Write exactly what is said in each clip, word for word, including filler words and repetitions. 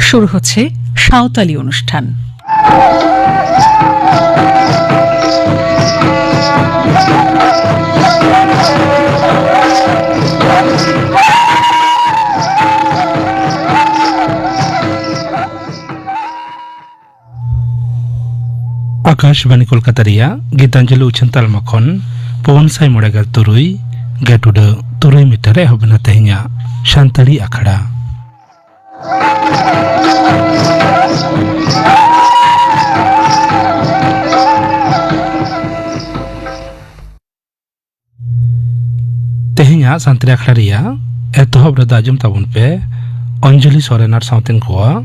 শুরু হচ্ছে সাঁওতালি অনুষ্ঠান। ᱟᱠᱟᱥᱵᱟᱱᱤ ᱠᱳᱞᱠᱟᱛᱟ ᱨᱮᱭᱟᱜ ᱜᱤᱛᱟᱧᱡᱚᱞᱤ ᱩᱪᱷᱟᱹᱱ ᱛᱟᱞᱢᱟ ᱠᱷᱚᱱ ᱯᱩᱱ ᱥᱟᱭ ᱢᱚᱬᱮ ᱜᱮᱞ ᱛᱩᱨᱩᱭ ᱜᱮᱴ ᱩᱰᱟᱹ ᱛᱩᱨᱩᱭ ᱢᱤᱴᱟᱨ ᱨᱮ ᱮᱦᱚᱵ ᱮᱱᱟ ᱛᱮᱦᱮᱧᱟᱜ ᱥᱟᱱᱛᱟᱲᱤ ᱟᱠᱷᱲᱟ᱾ ᱛᱮᱦᱮᱧᱟᱜ ᱥᱟᱱᱛᱟᱲᱤ ᱟᱠᱷᱲᱟ ᱨᱮᱭᱟᱜ ᱮᱛᱚᱦᱚᱵ ᱨᱮᱫᱚ ᱟᱸᱡᱚᱢ ᱛᱟᱵᱚᱱ ᱯᱮ ᱚᱧᱡᱚᱞᱤ ᱥᱚᱨᱮᱱ ᱟᱨ ᱥᱟᱶᱛᱮᱱ ᱠᱚᱣᱟᱜ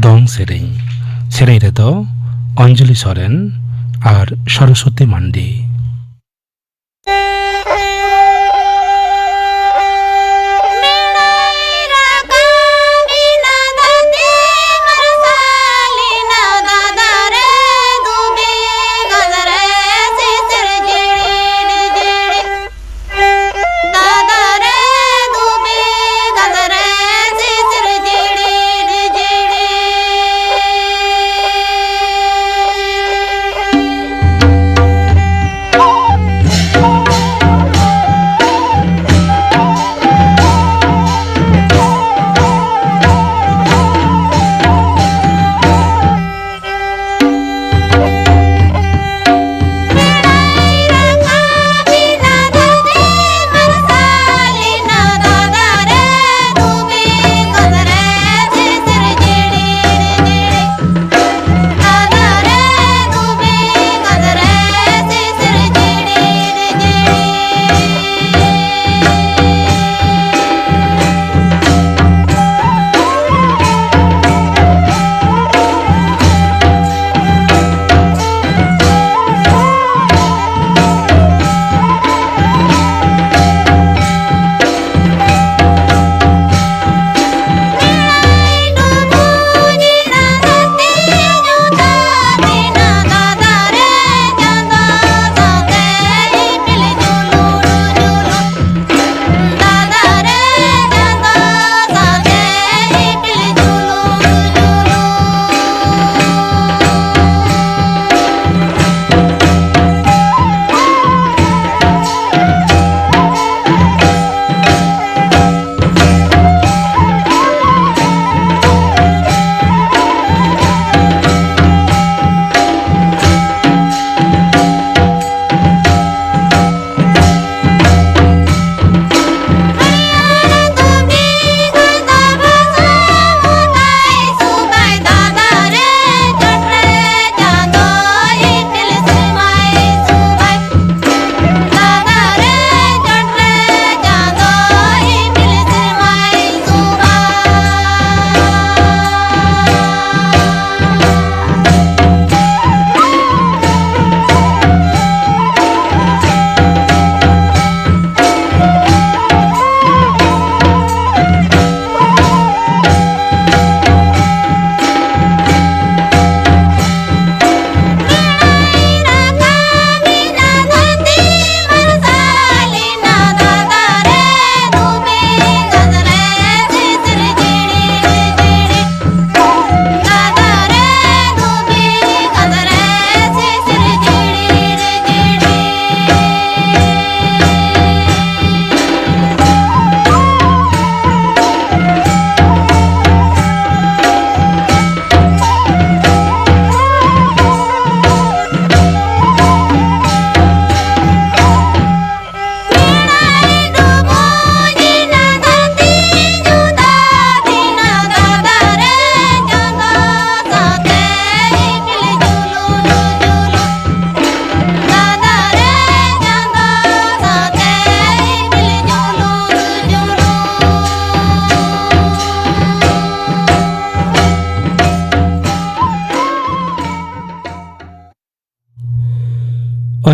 ᱫᱚᱝ ᱥᱮᱨᱮᱧ᱾ ᱥᱮᱨᱮᱧ ᱨᱮᱫᱚ ᱚᱧᱡᱚᱞᱤ ᱥᱚᱨᱮᱱ ᱟᱨ ᱥᱚᱨᱚᱥᱚᱛᱤ ᱢᱟᱱᱰᱤ᱾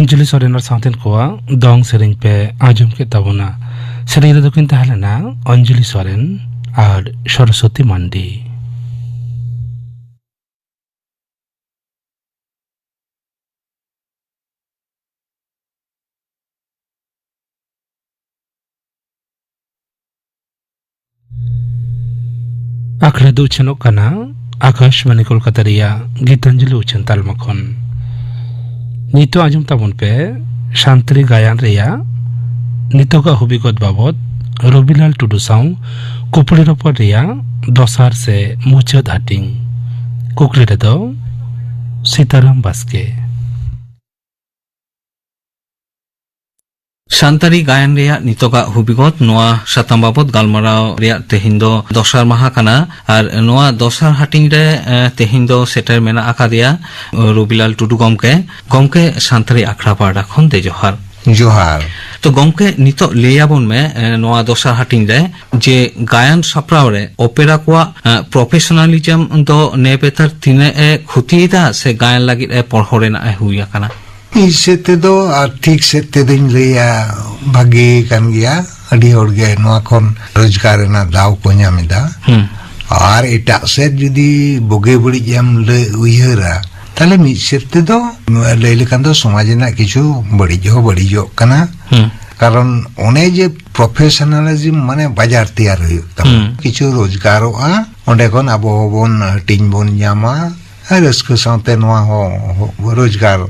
ᱚᱧᱡᱚᱞᱤ ᱥᱚᱨᱮᱱ ᱟᱨ ᱥᱟᱶᱛᱮᱱ ᱠᱚᱣᱟᱜ ᱫᱚᱝ ᱥᱮᱨᱮᱧ ᱯᱮ ᱟᱸᱡᱚᱢ ᱠᱮᱫ ᱛᱟᱵᱚᱱᱟ᱾ ᱥᱮᱨᱮᱧ ᱨᱮᱫᱚ ᱠᱤᱱ ᱛᱟᱦᱮᱸ ᱞᱮᱱᱟ ᱚᱧᱡᱚᱞᱤ ᱥᱚᱨᱮᱱ ᱟᱨ ᱥᱚᱨᱚᱥᱚᱛᱤ ᱢᱟᱱᱰᱤ᱾ ᱟᱠᱷᱲᱟ ᱫᱚ ᱩᱪᱷᱟᱹᱱᱚᱜ ᱠᱟᱱᱟ ᱟᱠᱟᱥᱵᱟᱱᱤ ᱠᱳᱞᱠᱟᱛᱟ ᱨᱮᱭᱟᱜ ᱜᱤᱛᱟᱧᱡᱚᱞᱤ ᱩᱪᱷᱟᱹᱱ ᱛᱟᱞᱢᱟ ᱠᱷᱚᱱ᱾ ᱱᱤᱛᱚᱜ ᱟᱸᱡᱚᱢ ᱛᱟᱵᱚᱱ ᱯᱮ ᱥᱟᱱᱛᱟᱲᱤ ᱜᱟᱭᱟᱱ ᱨᱮᱭᱟᱜ ᱱᱤᱛᱚᱜᱟᱜ ᱦᱚᱵᱤᱜᱚᱛ ᱵᱟᱵᱚᱛ ᱨᱚᱵᱤᱞᱟᱞ ᱴᱩᱰᱩ ᱥᱟᱶ ᱠᱩᱯᱲᱤ ᱨᱚᱯᱚᱲ ᱨᱮᱭᱟᱜ ᱫᱚᱥᱟᱨ ᱥᱮ ᱢᱩᱪᱟᱹᱫ ᱦᱟᱹᱴᱤᱧ᱾ ᱠᱩᱠᱞᱤ ᱨᱮᱫᱚ ᱥᱤᱛᱟᱨᱟᱢ ᱵᱟᱥᱠᱮ᱾ ᱥᱟᱱᱛᱟᱲᱤ ᱜᱟᱭᱟᱱ ᱨᱮᱭᱟᱜ ᱱᱤᱛᱚᱜᱟᱜ ᱦᱚᱵᱤᱜᱚᱛ, ᱱᱚᱣᱟ ᱥᱟᱛᱟᱢ ᱵᱟᱵᱚᱛ ᱜᱟᱞᱢᱟᱨᱟᱣ ᱨᱮᱭᱟᱜ ᱛᱮᱦᱮᱧ ᱫᱚ ᱫᱚᱥᱟᱨ ᱢᱟᱦᱟ ᱠᱟᱱᱟ᱾ ᱟᱨ ᱱᱚᱣᱟ ᱫᱚᱥᱟᱨ ᱦᱟᱹᱴᱤᱧ ᱨᱮ, ᱮ, ᱛᱮᱦᱮᱧ ᱫᱚ ᱥᱮᱴᱮᱨ ᱢᱮᱱᱟᱜ ᱟᱠᱟᱫᱮᱭᱟ, ᱮ, ᱨᱚᱵᱤᱞᱟᱞ ᱴᱩᱰᱩ ᱜᱚᱢᱠᱮ᱾ ᱜᱚᱢᱠᱮ, ᱥᱟᱱᱛᱟᱲᱤ ᱟᱠᱷᱲᱟ ᱯᱟᱦᱴᱟ ᱠᱷᱚᱱ ᱫᱮ ᱡᱚᱦᱟᱨ᱾ ᱡᱚᱦᱟᱨ᱾ ᱛᱚ ᱜᱚᱢᱠᱮ, ᱱᱤᱛᱚᱜ ᱞᱟᱹᱭ ᱟᱵᱚᱱ ᱢᱮ, ᱮ, ᱱᱚᱣᱟ ᱫᱚᱥᱟᱨ ᱦᱟᱹᱴᱤᱧ ᱨᱮ ᱡᱮ ᱜᱟᱭᱟᱱ ᱥᱟᱯᱲᱟᱣ ᱨᱮ ᱚᱯᱮᱨᱟ ᱠᱚᱣᱟᱜ, ᱮ, ᱯᱨᱚᱯᱷᱮᱥᱚᱱᱟᱞᱤᱡᱚᱢ ᱫᱚ ᱱᱮ ᱵᱮᱛᱟᱨ ᱛᱤᱱᱟᱹᱜ ᱮ ᱠᱷᱚᱛᱤᱭᱮᱫᱟ ᱥᱮ ᱜᱟᱭᱟᱱ ᱞᱟᱹᱜᱤᱫ ᱮ ᱯᱚᱲᱦᱚ ᱨᱮᱱᱟᱜ ᱮ ᱦᱩᱭ ᱟᱠᱟᱱᱟ? ᱢᱤᱫ ᱥᱮᱫ ᱛᱮᱫᱚ ᱟᱨᱛᱷᱤᱠ ᱥᱮᱫ ᱛᱮᱫᱚᱧ ᱞᱟᱹᱭᱟ, ᱵᱷᱟᱜᱮ ᱠᱟᱱ ᱜᱮᱭᱟ᱾ ᱟᱹᱰᱤ ᱦᱚᱲ ᱜᱮ ᱱᱚᱣᱟ ᱠᱷᱚᱱ ᱨᱳᱡᱽᱜᱟᱨ ᱨᱮᱱᱟᱜ ᱫᱟᱣ ᱠᱚ ᱧᱟᱢ ᱮᱫᱟ᱾ ᱦᱩᱸ᱾ ᱟᱨ ᱮᱴᱟᱜ ᱥᱮᱫ ᱡᱩᱫᱤ ᱵᱩᱜᱤ ᱵᱟᱹᱲᱤᱡ ᱮᱢ ᱞᱟᱹᱭ, ᱩᱭᱦᱟᱹᱨᱟ, ᱛᱟᱦᱞᱮ ᱢᱤᱫ ᱥᱮᱫ ᱛᱮᱫᱚ ᱞᱟᱹᱭ ᱞᱮᱠᱷᱟᱱ ᱫᱚ ᱥᱚᱢᱟᱡᱽ ᱨᱮᱱᱟᱜ ᱠᱤᱪᱷᱩ ᱵᱟᱹᱲᱤᱡ ᱦᱚᱸ ᱵᱟᱹᱲᱤᱡᱚᱜ ᱠᱟᱱᱟ᱾ ᱦᱩᱸ᱾ ᱠᱟᱨᱚᱱ ᱚᱱᱮ ᱡᱮ ᱯᱨᱚᱯᱷᱮᱥᱚᱱᱟᱞᱤᱡᱢ, ᱢᱟᱱᱮ ᱵᱟᱡᱟᱨ ᱛᱮᱭᱟᱨ ᱦᱩᱭᱩᱜ ᱛᱟᱢᱟ, ᱦᱩᱸ᱾ ᱠᱤᱪᱷᱩ ᱨᱳᱡᱽᱜᱟᱨᱚᱜᱼᱟ, ᱚᱸᱰᱮ ᱠᱷᱚᱱ ᱟᱵᱚ ᱦᱚᱸᱵᱚᱱ ᱦᱟᱹᱴᱤᱧ ᱵᱚᱱ ᱧᱟᱢᱟ᱾ ᱟᱨ ᱨᱟᱹᱥᱠᱟᱹ ᱥᱟᱶᱛᱮ ᱱᱚᱣᱟ ᱦᱚᱸ ᱨᱳᱡᱽᱜᱟᱨ᱾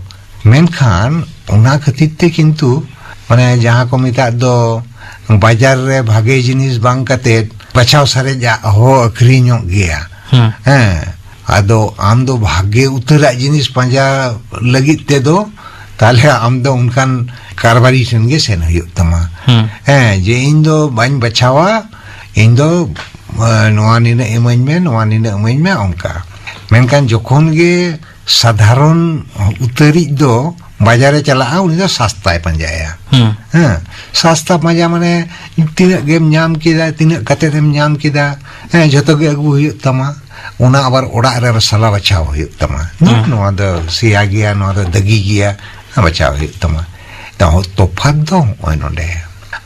ᱢᱮᱱᱠᱷᱟᱱ ᱚᱱᱟ ᱠᱷᱟᱹᱛᱤᱨ ᱛᱮ ᱠᱤᱱᱛᱩ, ᱢᱟᱱᱮ, ᱡᱟᱦᱟᱸ ᱠᱚ ᱢᱮᱛᱟᱜ ᱫᱚ, ᱵᱟᱡᱟᱨ ᱨᱮ ᱵᱷᱟᱜᱮ ᱡᱤᱱᱤᱥ ᱵᱟᱝ ᱠᱟᱛᱮ ᱵᱟᱪᱷᱟᱣ ᱥᱟᱨᱮᱡᱟᱜ ᱦᱚᱸ ᱟᱹᱠᱷᱨᱤᱧᱚᱜ ᱜᱮᱭᱟ᱾ ᱦᱮᱸ᱾ ᱦᱮᱸ, ᱟᱫᱚ ᱟᱢ ᱫᱚ ᱵᱷᱟᱜᱮ ᱩᱛᱟᱹᱨᱟᱜ ᱡᱤᱱᱤᱥ ᱯᱟᱸᱡᱟ ᱞᱟᱹᱜᱤᱫ ᱛᱮᱫᱚ, ᱛᱟᱦᱞᱮ ᱟᱢ ᱫᱚ ᱚᱱᱠᱟᱱ ᱠᱟᱨᱵᱟᱨᱤ ᱴᱷᱮᱱ ᱜᱮ ᱥᱮᱱ ᱦᱩᱭᱩᱜ ᱛᱟᱢᱟ᱾ ᱦᱮᱸ᱾ ᱦᱮᱸ, ᱡᱮ ᱤᱧ ᱫᱚ ᱵᱟᱹᱧ ᱵᱟᱪᱷᱟᱣᱟ, ᱤᱧ ᱫᱚ, ᱮ, ᱱᱚᱣᱟ ᱱᱤᱱᱟᱹᱜ ᱤᱢᱟᱹᱧ ᱢᱮ, ᱱᱚᱣᱟ ᱱᱤᱱᱟᱹᱜ ᱤᱢᱟᱹᱧ ᱢᱮ, ᱚᱱᱠᱟ᱾ ᱢᱮᱱᱠᱷᱟᱱ ᱡᱚᱠᱷᱚᱱ ᱜᱮ ᱥᱟᱫᱷᱟᱨᱚᱱ ᱩᱛᱟᱹᱨᱤᱡ ᱫᱚ ᱵᱟᱡᱟᱨᱮ ᱪᱟᱞᱟᱜᱼᱟ, ᱩᱱᱤ ᱫᱚ ᱥᱟᱥᱛᱟᱭ ᱯᱟᱸᱡᱟᱭᱟ᱾ ᱦᱩᱸ᱾ ᱦᱮᱸ, ᱥᱟᱥᱛᱟ ᱯᱟᱸᱡᱟ ᱢᱟᱱᱮ ᱛᱤᱱᱟᱹᱜ ᱜᱮᱢ ᱧᱟᱢ ᱠᱮᱫᱟ, ᱛᱤᱱᱟᱹᱜ ᱠᱟᱛᱮᱫ ᱮᱢ ᱧᱟᱢ ᱠᱮᱫᱟ, ᱦᱮᱸ, ᱡᱷᱚᱛᱚ ᱜᱮ ᱟᱹᱜᱩ ᱦᱩᱭᱩᱜ ᱛᱟᱢᱟ᱾ ᱚᱱᱟ ᱟᱵᱟᱨ ᱚᱲᱟᱜ ᱨᱮ ᱥᱟᱞᱟ ᱵᱟᱪᱷᱟᱣ ᱦᱩᱭᱩᱜ ᱛᱟᱢᱟ᱾ ᱦᱩᱸ᱾ ᱱᱚᱣᱟ ᱫᱚ ᱥᱮᱭᱟ ᱜᱮᱭᱟ, ᱱᱚᱣᱟ ᱫᱚ ᱫᱟᱹᱜᱤ ᱜᱮᱭᱟ, ᱵᱟᱪᱷᱟᱣ ᱦᱩᱭᱩᱜ ᱛᱟᱢᱟ᱾ ᱛᱚ, ᱛᱚᱯᱷᱟᱛ ᱫᱚ ᱱᱚᱜᱼᱚᱭ ᱱᱚᱰᱮ᱾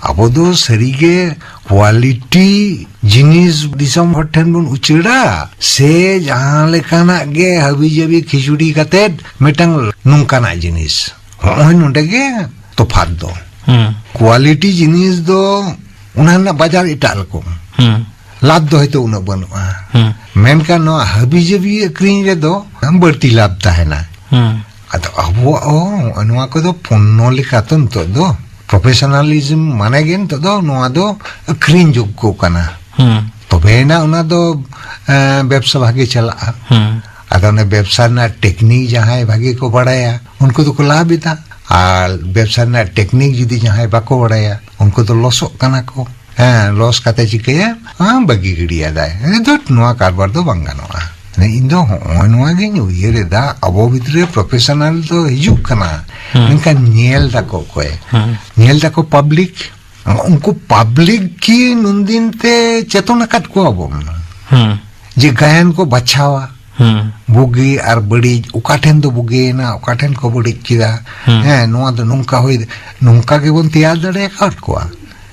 ᱟᱵᱚ ᱫᱚ ᱥᱟᱹᱨᱤᱜᱮ ᱠᱣᱟᱞᱤᱴᱤ ᱡᱤᱱᱤᱥ ᱫᱤᱥᱚᱢ ᱦᱚᱲ ᱴᱷᱮᱱ ᱵᱚᱱ ᱩᱪᱟᱹᱲᱟ, ᱥᱮ ᱡᱟᱦᱟᱸ ᱞᱮᱠᱟᱱᱟᱜ ᱜᱮ ᱦᱟᱹᱵᱤ ᱡᱟᱹᱵᱤ ᱠᱷᱤᱪᱩᱲᱤ ᱠᱟᱛᱮᱫ ᱢᱤᱫᱴᱟᱝ ᱱᱚᱝᱠᱟᱱᱟᱜ ᱡᱤᱱᱤᱥ? ᱦᱚᱸᱜᱼᱚᱭ ᱱᱚᱰᱮ ᱜᱮ ᱛᱚᱯᱷᱟᱛ ᱫᱚ᱾ ᱦᱩᱸ᱾ ᱠᱣᱟᱞᱤᱴᱤ ᱡᱤᱱᱤᱥ ᱫᱚ ᱚᱱᱟ ᱨᱮᱱᱟᱜ ᱵᱟᱡᱟᱨ ᱮᱴᱟᱜ ᱨᱚᱠᱚᱢ᱾ ᱦᱩᱸ᱾ ᱞᱟᱵᱷ ᱫᱚ ᱦᱚᱭᱛᱳ ᱩᱱᱟᱹᱜ ᱵᱟᱹᱱᱩᱜᱼᱟ᱾ ᱦᱩᱸ᱾ ᱢᱮᱱᱠᱷᱟᱱ ᱱᱚᱣᱟ ᱦᱟᱹᱵᱤ ᱡᱟᱹᱵᱤ ᱟᱹᱠᱷᱨᱤᱧ ᱨᱮᱫᱚ ᱵᱟᱹᱲᱛᱤ ᱞᱟᱵᱷ ᱛᱟᱦᱮᱱᱟ᱾ ᱦᱩᱸ᱾ ᱟᱫᱚ ᱟᱵᱚᱣᱟᱜ ᱦᱚᱸ ᱱᱚᱣᱟ ᱠᱚᱫᱚ ᱯᱚᱱᱱᱚ ᱞᱮᱠᱟ ᱛᱚ ᱱᱤᱛᱚᱜ ᱫᱚ᱾ ᱯᱨᱚᱯᱷᱮᱥᱚᱱᱟᱞᱤᱡᱢ ᱢᱟᱱᱮ ᱜᱮ ᱱᱤᱛᱚᱜ ᱫᱚ ᱱᱚᱣᱟ ᱫᱚ ᱟᱹᱠᱷᱨᱤᱧ ᱡᱳᱜᱽᱜᱚ ᱠᱟᱱᱟ᱾ ᱦᱩᱸ᱾ ᱛᱚᱵᱮᱭᱮᱱᱟ ᱚᱱᱟ ᱫᱚ, ᱮᱸ, ᱵᱮᱵᱽᱥᱟ ᱵᱷᱟᱜᱮ ᱪᱟᱞᱟᱜᱼᱟ᱾ ᱦᱩᱸ᱾ ᱟᱫᱚ ᱚᱱᱮ ᱵᱮᱵᱽᱥᱟ ᱨᱮᱱᱟᱜ ᱴᱮᱠᱱᱤᱠ ᱡᱟᱦᱟᱸᱭ ᱵᱷᱟᱜᱮ ᱠᱚ ᱵᱟᱲᱟᱭᱟ, ᱩᱱᱠᱩ ᱫᱚᱠᱚ ᱞᱟᱵᱷ ᱮᱫᱟ᱾ ᱟᱨ ᱵᱮᱵᱽᱥᱟ ᱨᱮᱱᱟᱜ ᱴᱮᱠᱱᱤᱠ ᱡᱩᱫᱤ ᱡᱟᱦᱟᱸᱭ ᱵᱟᱠᱚ ᱵᱟᱲᱟᱭᱟ, ᱩᱱᱠᱩ ᱫᱚ ᱞᱚᱥᱚᱜ ᱠᱟᱱᱟ ᱠᱚ᱾ ᱦᱮᱸ, ᱞᱚᱥ ᱠᱟᱛᱮ ᱪᱤᱠᱟᱹᱭᱟ? ᱦᱮᱸ, ᱵᱟᱹᱜᱤ ᱜᱤᱰᱤᱭᱟᱫᱟᱭ᱾ ᱦᱮᱸ, ᱫᱷᱩᱴ, ᱱᱚᱣᱟ ᱠᱟᱨᱵᱟᱨ ᱫᱚ ᱵᱟᱝ ᱜᱟᱱᱚᱜᱼᱟ᱾ ᱢᱟᱱᱮ, ᱤᱧ ᱫᱚ ᱦᱚᱸᱜᱼᱚᱭ ᱱᱚᱣᱟ ᱜᱤᱧ ᱩᱭᱦᱟᱹᱨ ᱮᱫᱟ, ᱟᱵᱚ ᱵᱷᱤᱛᱨᱤ ᱨᱮ ᱯᱨᱚᱯᱷᱮᱥᱚᱱᱟᱞ ᱫᱚ ᱦᱤᱡᱩᱜ ᱠᱟᱱᱟ, ᱦᱩᱸ᱾ ᱢᱮᱱᱠᱷᱟᱱ ᱧᱮᱞ ᱫᱟᱠᱚ ᱚᱠᱚᱭ? ᱦᱩᱸ᱾ ᱧᱮᱞ ᱫᱟᱠᱚ ᱯᱟᱵᱽᱞᱤᱠ᱾ ᱩᱱᱠᱩ ᱯᱟᱵᱽᱞᱤᱠ ᱜᱮ ᱱᱩᱱᱫᱤᱱ ᱛᱮ ᱪᱮᱛᱚᱱ ᱟᱠᱟᱫ ᱠᱚᱣᱟ ᱵᱚᱱ, ᱦᱩᱸ᱾ ᱡᱮ ᱜᱟᱭᱟᱱ ᱠᱚ ᱵᱟᱪᱷᱟᱣᱟ᱾ ᱦᱩᱸ᱾ ᱵᱩᱜᱤ ᱟᱨ ᱵᱟᱹᱲᱤᱡ, ᱚᱠᱟ ᱴᱷᱮᱱ ᱫᱚ ᱵᱩᱜᱤᱭᱮᱱᱟ, ᱚᱠᱟ ᱴᱷᱮᱱ ᱠᱚ ᱵᱟᱹᱲᱤᱡ ᱠᱮᱫᱟ᱾ ᱦᱩᱸ᱾ ᱦᱮᱸ, ᱱᱚᱣᱟ ᱫᱚ ᱱᱚᱝᱠᱟ ᱦᱩᱭ, ᱱᱚᱝᱠᱟ ᱜᱮᱵᱚᱱ ᱛᱮᱭᱟᱨ ᱫᱟᱲᱮ ᱟᱠᱟᱫ ᱠᱚᱣᱟ?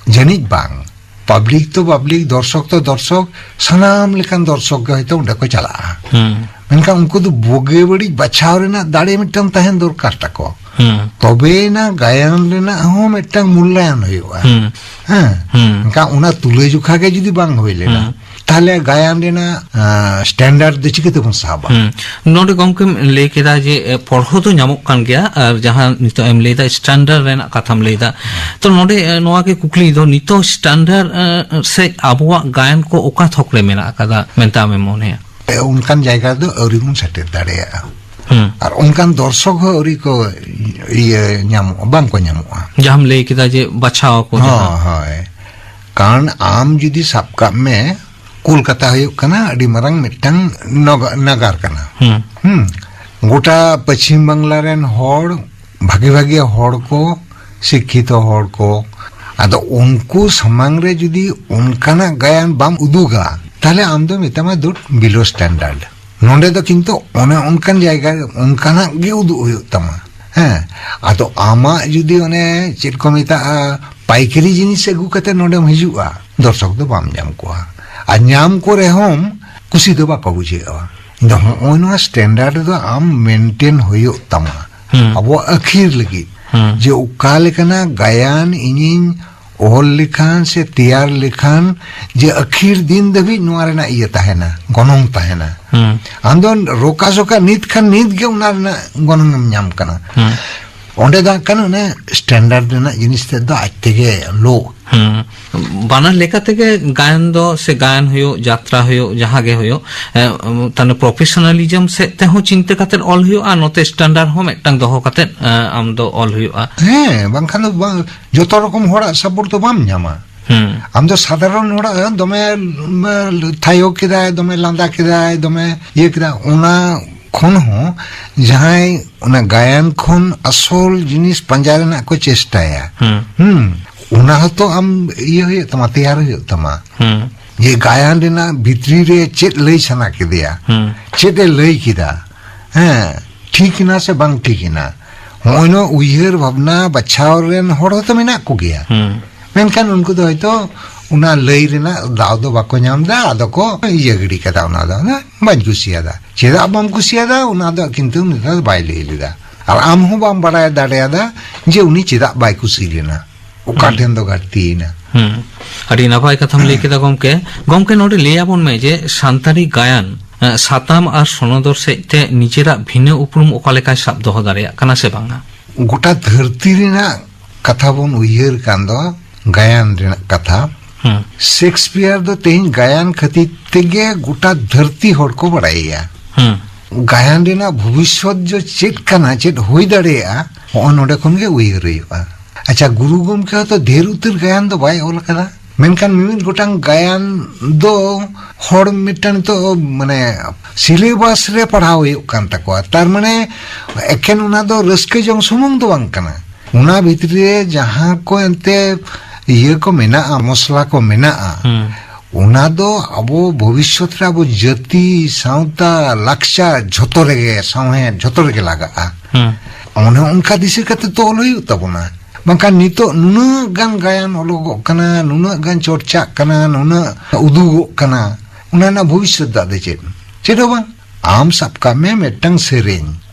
ᱡᱟᱹᱱᱤᱡ ᱵᱟᱝ᱾ ᱯᱟᱵᱽᱞᱤᱠ ᱛᱚ ᱯᱟᱵᱽᱞᱤᱠ, ᱫᱚᱨᱥᱚᱠ ᱛᱚ ᱫᱚᱨᱥᱚᱠ, ᱥᱟᱱᱟᱢ ᱞᱮᱠᱟᱱ ᱫᱚᱨᱥᱚᱠ ᱜᱮ ᱦᱚᱭᱛᱳ ᱚᱸᱰᱮ ᱠᱚ ᱪᱟᱞᱟᱜᱼᱟ᱾ ᱦᱩᱸ᱾ ᱢᱮᱱᱠᱷᱟᱱ ᱩᱱᱠᱩ ᱫᱚ ᱵᱩᱜᱤ ᱵᱟᱹᱲᱤᱡ ᱵᱟᱪᱷᱟᱣ ᱨᱮᱱᱟᱜ ᱫᱟᱲᱮ ᱢᱤᱫᱴᱟᱝ ᱛᱟᱦᱮᱱ ᱫᱚᱨᱠᱟᱨ ᱛᱟᱠᱚ᱾ ᱦᱩᱸ᱾ ᱛᱚᱵᱮᱭᱮᱱᱟ ᱜᱟᱭᱟᱱ ᱨᱮᱱᱟᱜ ᱦᱚᱸ ᱢᱤᱫᱴᱟᱝ ᱢᱩᱞᱞᱟᱭᱚᱱ ᱦᱩᱭᱩᱜᱼᱟ᱾ ᱦᱩᱸ᱾ ᱦᱮᱸ᱾ ᱦᱩᱸ᱾ ᱢᱮᱱᱠᱷᱟᱱ ᱚᱱᱟ ᱛᱩᱞᱟᱹᱡᱚᱠᱷᱟ ᱜᱮ ᱡᱩᱫᱤ ᱵᱟᱝ ᱦᱩᱭ ᱞᱮᱱᱟ, ᱦᱩᱸ᱾ ᱛᱟᱦᱞᱮ ᱜᱟᱭᱟᱱ ᱨᱮᱱᱟᱜ, ᱟᱸ, ᱥᱴᱮᱱᱰᱟᱨᱰ ᱫᱚ ᱪᱤᱠᱟᱹ ᱛᱮᱵᱚᱱ ᱥᱟᱵᱟ? ᱦᱩᱸ᱾ ᱱᱚᱰᱮ ᱜᱚᱢᱠᱮᱢ ᱞᱟᱹᱭ ᱠᱮᱫᱟ ᱡᱮ, ᱮ, ᱯᱚᱲᱦᱚ ᱫᱚ ᱧᱟᱢᱚᱜ ᱠᱟᱱ ᱜᱮᱭᱟ, ᱟᱨ ᱡᱟᱦᱟᱸ ᱱᱤᱛᱚᱜ ᱮᱢ ᱞᱟᱹᱭᱫᱟ ᱥᱴᱮᱱᱰᱟᱨᱰ ᱨᱮᱱᱟᱜ ᱠᱟᱛᱷᱟᱢ ᱞᱟᱹᱭᱫᱟ᱾ ᱦᱩᱸ᱾ ᱛᱚ ᱱᱚᱰᱮ, ᱮ, ᱱᱚᱣᱟ ᱜᱮ ᱠᱩᱠᱞᱤ ᱫᱚ, ᱱᱤᱛᱚᱜ ᱥᱴᱮᱱᱰᱟᱨᱰ, ᱮ, ᱥᱮ ᱟᱵᱚᱣᱟᱜ ᱜᱟᱭᱟᱱ ᱠᱚ ᱚᱠᱟ ᱛᱷᱚᱠ ᱨᱮ ᱢᱮᱱᱟᱜ ᱟᱠᱟᱫᱟ ᱢᱮᱱᱛᱮ ᱟᱢᱮᱢ ᱢᱚᱱᱮᱭᱟ? ᱚᱱᱠᱟᱱ ᱡᱟᱭᱜᱟ ᱨᱮᱫᱚ ᱟᱹᱣᱨᱤ ᱵᱚᱱ ᱥᱮᱴᱮᱨ ᱫᱟᱲᱮᱭᱟᱜᱼᱟ᱾ ᱦᱩᱸ᱾ ᱟᱨ ᱚᱱᱠᱟᱱ ᱫᱚᱨᱥᱚᱠ ᱦᱚᱸ ᱟᱹᱣᱨᱤ ᱠᱚ ᱤᱭᱟᱹ ᱧᱟᱢᱚᱜᱼᱟ, ᱵᱟᱝ ᱠᱚ ᱧᱟᱢᱚᱜᱼᱟ᱾ ᱡᱟᱦᱟᱸᱢ ᱞᱟᱹᱭ ᱠᱮᱫᱟ ᱡᱮ ᱵᱟᱪᱷᱟᱣ ᱟᱠᱚ ᱦᱚᱸ, ᱡᱟᱦᱟᱸ᱾ ᱦᱳᱭ᱾ ᱠᱟᱨᱚᱱ ᱟᱢ ᱡᱩᱫᱤ ᱥᱟᱵ ᱠᱟᱜ ᱢᱮ, ᱠᱳᱞᱠᱟᱛᱟ ᱦᱩᱭᱩᱜ ᱠᱟᱱᱟ ᱟᱹᱰᱤ ᱢᱟᱨᱟᱝ ᱢᱤᱫᱴᱟᱝ ᱱᱚᱜ-, ᱱᱟᱜᱟᱨ ᱠᱟᱱᱟ᱾ ᱦᱩᱸ᱾ ᱦᱩᱸ᱾ ᱜᱚᱴᱟ ᱯᱚᱪᱷᱤᱢ ᱵᱟᱝᱞᱟ ᱨᱮᱱ ᱦᱚᱲ, ᱵᱷᱟᱜᱮ ᱵᱷᱟᱜᱮ ᱦᱚᱲ ᱠᱚ, ᱥᱤᱠᱠᱷᱤᱛᱚ ᱦᱚᱲ ᱠᱚ, ᱟᱫᱚ ᱩᱱᱠᱩ ᱥᱟᱢᱟᱝ ᱨᱮ ᱡᱩᱫᱤ ᱚᱱᱠᱟᱱᱟᱜ ᱜᱟᱭᱟᱱ ᱵᱟᱢ ᱩᱫᱩᱜᱟ, ᱛᱟᱦᱞᱮ ᱟᱢ ᱫᱚ ᱢᱮᱛᱟᱢᱟ ᱫᱩᱴ below standard᱾ ᱱᱚᱰᱮ ᱫᱚ ᱠᱤᱱᱛᱩ ᱚᱱᱮ ᱚᱱᱠᱟᱱ ᱡᱟᱭᱜᱟ ᱨᱮ ᱚᱱᱠᱟᱱᱟᱜ ᱜᱮ ᱩᱫᱩᱜ ᱦᱩᱭᱩᱜ ᱛᱟᱢᱟ᱾ ᱦᱮᱸ, ᱟᱫᱚ ᱟᱢᱟᱜ ᱡᱩᱫᱤ ᱚᱱᱮ ᱪᱮᱫ ᱠᱚ ᱢᱮᱛᱟᱜᱼᱟ, ᱯᱟᱭᱠᱟᱨᱤ ᱡᱤᱱᱤᱥ ᱟᱹᱜᱩ ᱠᱟᱛᱮ ᱱᱚᱰᱮᱢ ᱦᱤᱡᱩᱜᱼᱟ, ᱫᱚᱨᱥᱚᱠ ᱫᱚ ᱵᱟᱢ ᱧᱟᱢ ᱠᱚᱣᱟ᱾ ᱟᱨ ᱧᱟᱢ ᱠᱚ ᱨᱮᱦᱚᱸᱢ, ᱠᱩᱥᱤ ᱫᱚ ᱵᱟᱠᱚ ᱵᱩᱡᱷᱟᱹᱣᱟ᱾ ᱤᱧ ᱫᱚ ᱦᱚᱸᱜᱼᱚᱭ ᱱᱚᱣᱟ standard ᱫᱚ ᱟᱢ maintain ᱦᱩᱭᱩᱜ ᱛᱟᱢᱟ᱾ ᱦᱩᱸ᱾ ᱟᱵᱚᱣᱟᱜ ᱟᱹᱠᱷᱤᱨ ᱞᱟᱹᱜᱤᱫ, ᱦᱩᱸ᱾ ᱡᱮ ᱚᱠᱟ ᱞᱮᱠᱟᱱᱟᱜ ᱜᱟᱭᱟᱱ ᱤᱧᱤᱧ ᱚᱞ ᱞᱮᱠᱷᱟᱱ ᱥᱮ ᱛᱮᱭᱟᱨ ᱞᱮᱠᱷᱟᱱ, ᱡᱮ ᱟᱹᱠᱷᱤᱨ ᱫᱤᱱ ᱫᱷᱟᱹᱵᱤᱡ ᱱᱚᱣᱟ ᱨᱮᱱᱟᱜ ᱤᱭᱟᱹ ᱛᱟᱦᱮᱱᱟ, ᱜᱚᱱᱚᱝ ᱛᱟᱦᱮᱱᱟ᱾ ᱦᱩᱸ᱾ ᱟᱢ ᱫᱚ ᱨᱚᱠᱟ ᱥᱚᱠᱟ ᱱᱤᱛ ᱠᱷᱟᱱ ᱱᱤᱛ ᱜᱮ ᱚᱱᱟ ᱨᱮᱱᱟᱜ ᱜᱚᱱᱚᱝ ᱮᱢ ᱧᱟᱢ ᱠᱟᱱᱟ᱾ ᱦᱩᱸ᱾ ᱚᱸᱰᱮ ᱫᱚ ᱦᱟᱸᱜ ᱠᱷᱟᱱ ᱚᱱᱮ standard ᱨᱮᱱᱟᱜ ᱡᱤᱱᱤᱥ ᱛᱮᱫ ᱫᱚ ᱟᱡ ᱛᱮᱜᱮ low᱾ ᱦᱩᱸ᱾ ᱵᱟᱱᱟᱨ ᱞᱮᱠᱟ ᱛᱮᱜᱮ ᱜᱟᱭᱟᱱ ᱫᱚ, ᱥᱮ ᱜᱟᱭᱟᱱ ᱦᱩᱭᱩᱜ, ᱡᱟᱛᱨᱟ ᱦᱩᱭᱩᱜ, ᱡᱟᱦᱟᱸ ᱜᱮ ᱦᱩᱭᱩᱜ, ᱮ, ᱛᱟᱦᱞᱮ professionalism ᱥᱮᱫ ᱛᱮᱦᱚᱸ ᱪᱤᱱᱛᱟᱹ ᱠᱟᱛᱮᱫ ᱚᱞ ᱦᱩᱭᱩᱜᱼᱟ, ᱱᱚᱛᱮ standard ᱦᱚᱸ ᱢᱤᱫᱴᱟᱝ ᱫᱚᱦᱚ ᱠᱟᱛᱮᱫ, ᱮ, ᱟᱢ ᱫᱚ ᱚᱞ ᱦᱩᱭᱩᱜᱼᱟ᱾ ᱦᱮᱸ, ᱵᱟᱝᱠᱷᱟᱱ ᱫᱚ ᱵᱟᱝ, ᱡᱚᱛᱚ ᱨᱚᱠᱚᱢ ᱦᱚᱲᱟᱜ support ᱫᱚ ᱵᱟᱢ ᱧᱟᱢᱟ᱾ ᱦᱩᱸ᱾ ᱟᱢ ᱫᱚ ᱥᱟᱫᱷᱟᱨᱚᱱ ᱦᱚᱲᱟᱜ ᱫᱚᱢᱮ, ᱢ, ᱛᱷᱟᱭᱚ ᱠᱮᱫᱟᱭ, ᱫᱚᱢᱮ ᱞᱟᱸᱫᱟ ᱠᱮᱫᱟᱭ, ᱫᱚᱢᱮ ᱤᱭᱟᱹ ᱠᱮᱫᱟᱭ, ᱚᱱᱟ ᱠᱷᱚᱱ ᱦᱚᱸ ᱡᱟᱦᱟᱸᱭ ᱚᱱᱟ ᱜᱟᱭᱟᱱ ᱠᱷᱚᱱ ᱟᱥᱚᱞ ᱡᱤᱱᱤᱥ ᱯᱟᱸᱡᱟ ᱨᱮᱱᱟᱜ ᱠᱚ ᱪᱮᱥᱴᱟᱭᱟ, ᱦᱩᱸ᱾ ᱦᱩᱸ, ᱚᱱᱟ ᱦᱚᱸᱛᱚ ᱟᱢ ᱤᱭᱟᱹ ᱦᱩᱭᱩᱜ ᱛᱟᱢᱟ, ᱛᱮᱭᱟᱨ ᱦᱩᱭᱩᱜ ᱛᱟᱢᱟ᱾ ᱦᱩᱸ᱾ ᱡᱮ ᱜᱟᱭᱟᱱ ᱨᱮᱱᱟᱜ ᱵᱷᱤᱛᱨᱤ ᱨᱮ ᱪᱮᱫ ᱞᱟᱹᱭ ᱥᱟᱱᱟ ᱠᱮᱫᱮᱭᱟ, ᱦᱩᱸ᱾ ᱪᱮᱫ ᱮ ᱞᱟᱹᱭ ᱠᱮᱫᱟ, ᱦᱮᱸ, ᱴᱷᱤᱠ ᱮᱱᱟ ᱥᱮ ᱵᱟᱝ ᱴᱷᱤᱠ ᱮᱱᱟ, ᱱᱚᱜᱼᱚᱭ ᱱᱚᱣᱟ ᱩᱭᱦᱟᱹᱨ ᱵᱷᱟᱵᱽᱱᱟ ᱵᱟᱪᱷᱟᱣ ᱨᱮᱱ ᱦᱚᱲ ᱦᱚᱸᱛᱚ ᱢᱮᱱᱟᱜ ᱠᱚᱜᱮᱭᱟ᱾ ᱦᱩᱸ᱾ ᱢᱮᱱᱠᱷᱟᱱ ᱩᱱᱠᱩ ᱫᱚ ᱦᱚᱭᱛᱚ ᱚᱱᱟ ᱞᱟᱹᱭ ᱨᱮᱱᱟᱜ ᱫᱟᱣ ᱫᱚ ᱵᱟᱠᱚ ᱧᱟᱢ ᱮᱫᱟ, ᱟᱫᱚ ᱠᱚ ᱤᱭᱟᱹ ᱜᱤᱰᱤ ᱠᱟᱫᱟ ᱚᱱᱟ ᱫᱚ, ᱦᱮᱸ, ᱵᱟᱹᱧ ᱠᱩᱥᱤᱭᱟᱫᱟ᱾ ᱪᱮᱫᱟᱜ ᱵᱟᱢ ᱠᱩᱥᱤᱭᱟᱫᱟ, ᱚᱱᱟ ᱫᱚ ᱠᱤᱱᱛᱩ ᱩᱱᱤ ᱫᱚ ᱵᱟᱭ ᱞᱟᱹᱭ ᱞᱮᱫᱟ᱾ ᱟᱨ ᱟᱢ ᱦᱚᱸ ᱵᱟᱢ ᱵᱟᱲᱟᱭ ᱫᱟᱲᱮᱭᱟᱫᱟ ᱡᱮ ᱩᱱᱤ ᱪᱮᱫᱟᱜ ᱵᱟᱭ ᱠᱩᱥᱤ ᱞᱮᱱᱟ, ᱚᱠᱟ ᱦᱩᱸ᱾ ᱴᱷᱮᱱ ᱫᱚ ᱜᱷᱟᱹᱴᱛᱤᱭᱮᱱᱟ᱾ ᱦᱩᱸ᱾ ᱟᱹᱰᱤ ᱱᱟᱯᱟᱭ ᱠᱟᱛᱷᱟᱢ ᱞᱟᱹᱭ ᱠᱮᱫᱟ ᱜᱚᱢᱠᱮ᱾ ᱜᱚᱢᱠᱮ, ᱱᱚᱰᱮ ᱞᱟᱹᱭ ᱟᱵᱚᱱ ᱢᱮ ᱡᱮ ᱥᱟᱱᱛᱟᱲᱤ ᱜᱟᱭᱟᱱ, ᱮ, ᱥᱟᱛᱟᱢ ᱟᱨ ᱥᱚᱱᱚᱫᱚᱨ ᱥᱮᱫ ᱛᱮ ᱱᱤᱡᱮᱨᱟᱜ ᱵᱷᱤᱱᱟᱹ ᱩᱯᱨᱩᱢ ᱚᱠᱟ ᱞᱮᱠᱟᱭ ᱥᱟᱵ ᱫᱚᱦᱚ ᱫᱟᱲᱮᱭᱟᱜ ᱠᱟᱱᱟ ᱥᱮ ᱵᱟᱝᱟ? ᱜᱚᱴᱟ ᱫᱷᱟᱹᱨᱛᱤ ᱨᱮᱱᱟᱜ ᱠᱟᱛᱷᱟ ᱵᱚᱱ ᱩᱭᱦᱟᱹᱨ ᱠᱟᱱ ᱫᱚ, ᱜᱟᱭᱟᱱ ᱨᱮᱱᱟᱜ ᱠᱟᱛᱷᱟ᱾ ᱦᱩᱸ᱾ ᱥᱮᱠᱥᱯᱤᱭᱟᱨ ᱫᱚ ᱛᱮᱦᱮᱧ ᱜᱟᱭᱟᱱ ᱠᱷᱟᱹᱛᱤᱨ ᱛᱮᱜᱮ ᱜᱚᱴᱟ ᱫᱷᱟᱹᱨᱛᱤ ᱦᱚᱲ ᱠᱚ ᱵᱟᱲᱟᱭᱮᱭᱟ᱾ ᱦᱩᱸ᱾ ᱜᱟᱭᱟᱱ ᱨᱮᱱᱟᱜ ᱵᱷᱚᱵᱤᱥᱥᱚᱛ ᱡᱚ ᱪᱮᱫ ᱠᱟᱱᱟ, ᱪᱮᱫ ᱦᱩᱭ ᱫᱟᱲᱮᱭᱟᱜᱼᱟ, ᱦᱚᱸᱜᱼᱚ ᱱᱚᱰᱮ ᱠᱷᱚᱱ ᱜᱮ ᱩᱭᱦᱟᱹᱨ ᱦᱩᱭᱩᱜᱼᱟ᱾ ᱟᱪᱪᱷᱟ, ᱜᱩᱨᱩ ᱜᱚᱢᱠᱮ ᱦᱚᱸᱛᱚ ᱰᱷᱮᱨ ᱩᱛᱟᱹᱨ ᱜᱟᱭᱟᱱ ᱫᱚ ᱵᱟᱭ ᱚᱞ ᱟᱠᱟᱫᱟ, ᱢᱮᱱᱠᱷᱟᱱ ᱢᱤᱢᱤᱫ ᱜᱚᱴᱟᱝ ᱜᱟᱭᱟᱱ ᱫᱚ ᱦᱚᱲ ᱢᱤᱫᱴᱟᱝ ᱱᱤᱛᱚᱜ ᱢᱟᱱᱮ syllabus ᱨᱮ ᱯᱟᱲᱦᱟᱣ ᱦᱩᱭᱩᱜ ᱠᱟᱱ ᱛᱟᱠᱚᱣᱟ᱾ ᱛᱟᱨ ᱢᱟᱱᱮ ᱮᱠᱮᱱ ᱚᱱᱟ ᱫᱚ ᱨᱟᱹᱥᱠᱟᱹ ᱡᱚᱝ ᱥᱩᱢᱩᱝ ᱫᱚ ᱵᱟᱝ ᱠᱟᱱᱟ᱾ ᱚᱱᱟ ᱵᱷᱤᱛᱨᱤ ᱨᱮ ᱡᱟᱦᱟᱸ ᱠᱚ ᱮᱱᱛᱮ ᱤᱭᱟᱹ ᱠᱚ ᱢᱮᱱᱟᱜᱼᱟ, ᱢᱚᱥᱞᱟ ᱠᱚ ᱢᱮᱱᱟᱜᱼᱟ, ᱦᱩᱸ᱾ ᱚᱱᱟ ᱫᱚ ᱟᱵᱚ ᱵᱷᱚᱵᱤᱥᱥᱚᱛ ᱨᱮ ᱟᱵᱚ ᱡᱟᱹᱛᱤ, ᱥᱟᱶᱛᱟ, ᱞᱟᱠᱪᱟᱨ ᱡᱷᱚᱛᱚ ᱨᱮᱜᱮ, ᱥᱟᱶᱦᱮᱫ ᱡᱷᱚᱛᱚ ᱨᱮᱜᱮ ᱞᱟᱜᱟᱜᱼᱟ᱾ ᱦᱩᱸ᱾ ᱚᱱᱮ ᱚᱱᱠᱟ ᱫᱤᱥᱟᱹ ᱠᱟᱛᱮ ᱛᱚ ᱚᱞ ᱦᱩᱭᱩᱜ ᱛᱟᱵᱚᱱᱟ᱾ ᱵᱟᱝᱠᱷᱟᱱ ᱱᱤᱛᱚᱜ ᱱᱩᱱᱟᱹᱜ ᱜᱟᱱ ᱜᱟᱭᱟᱱ ᱚᱞᱚᱜᱚᱜ ᱠᱟᱱᱟ, ᱱᱩᱱᱟᱹᱜ ᱜᱟᱱ ᱪᱚᱨᱪᱟᱜ ᱠᱟᱱᱟ, ᱱᱩᱱᱟᱹᱜ ᱩᱫᱩᱜᱚᱜ ᱠᱟᱱᱟ, ᱚᱱᱟ ᱨᱮᱱᱟᱜ ᱵᱷᱚᱵᱤᱥᱥᱚᱛ ᱫᱚ ᱟᱫᱚ ᱪᱮᱫ? ᱪᱮᱫ ᱦᱚᱸ ᱵᱟᱝ᱾ ᱟᱢ ᱥᱟᱵ ᱠᱟᱜ ᱢᱮ ᱢᱤᱫᱴᱟᱝ ᱥᱮᱨᱮᱧ,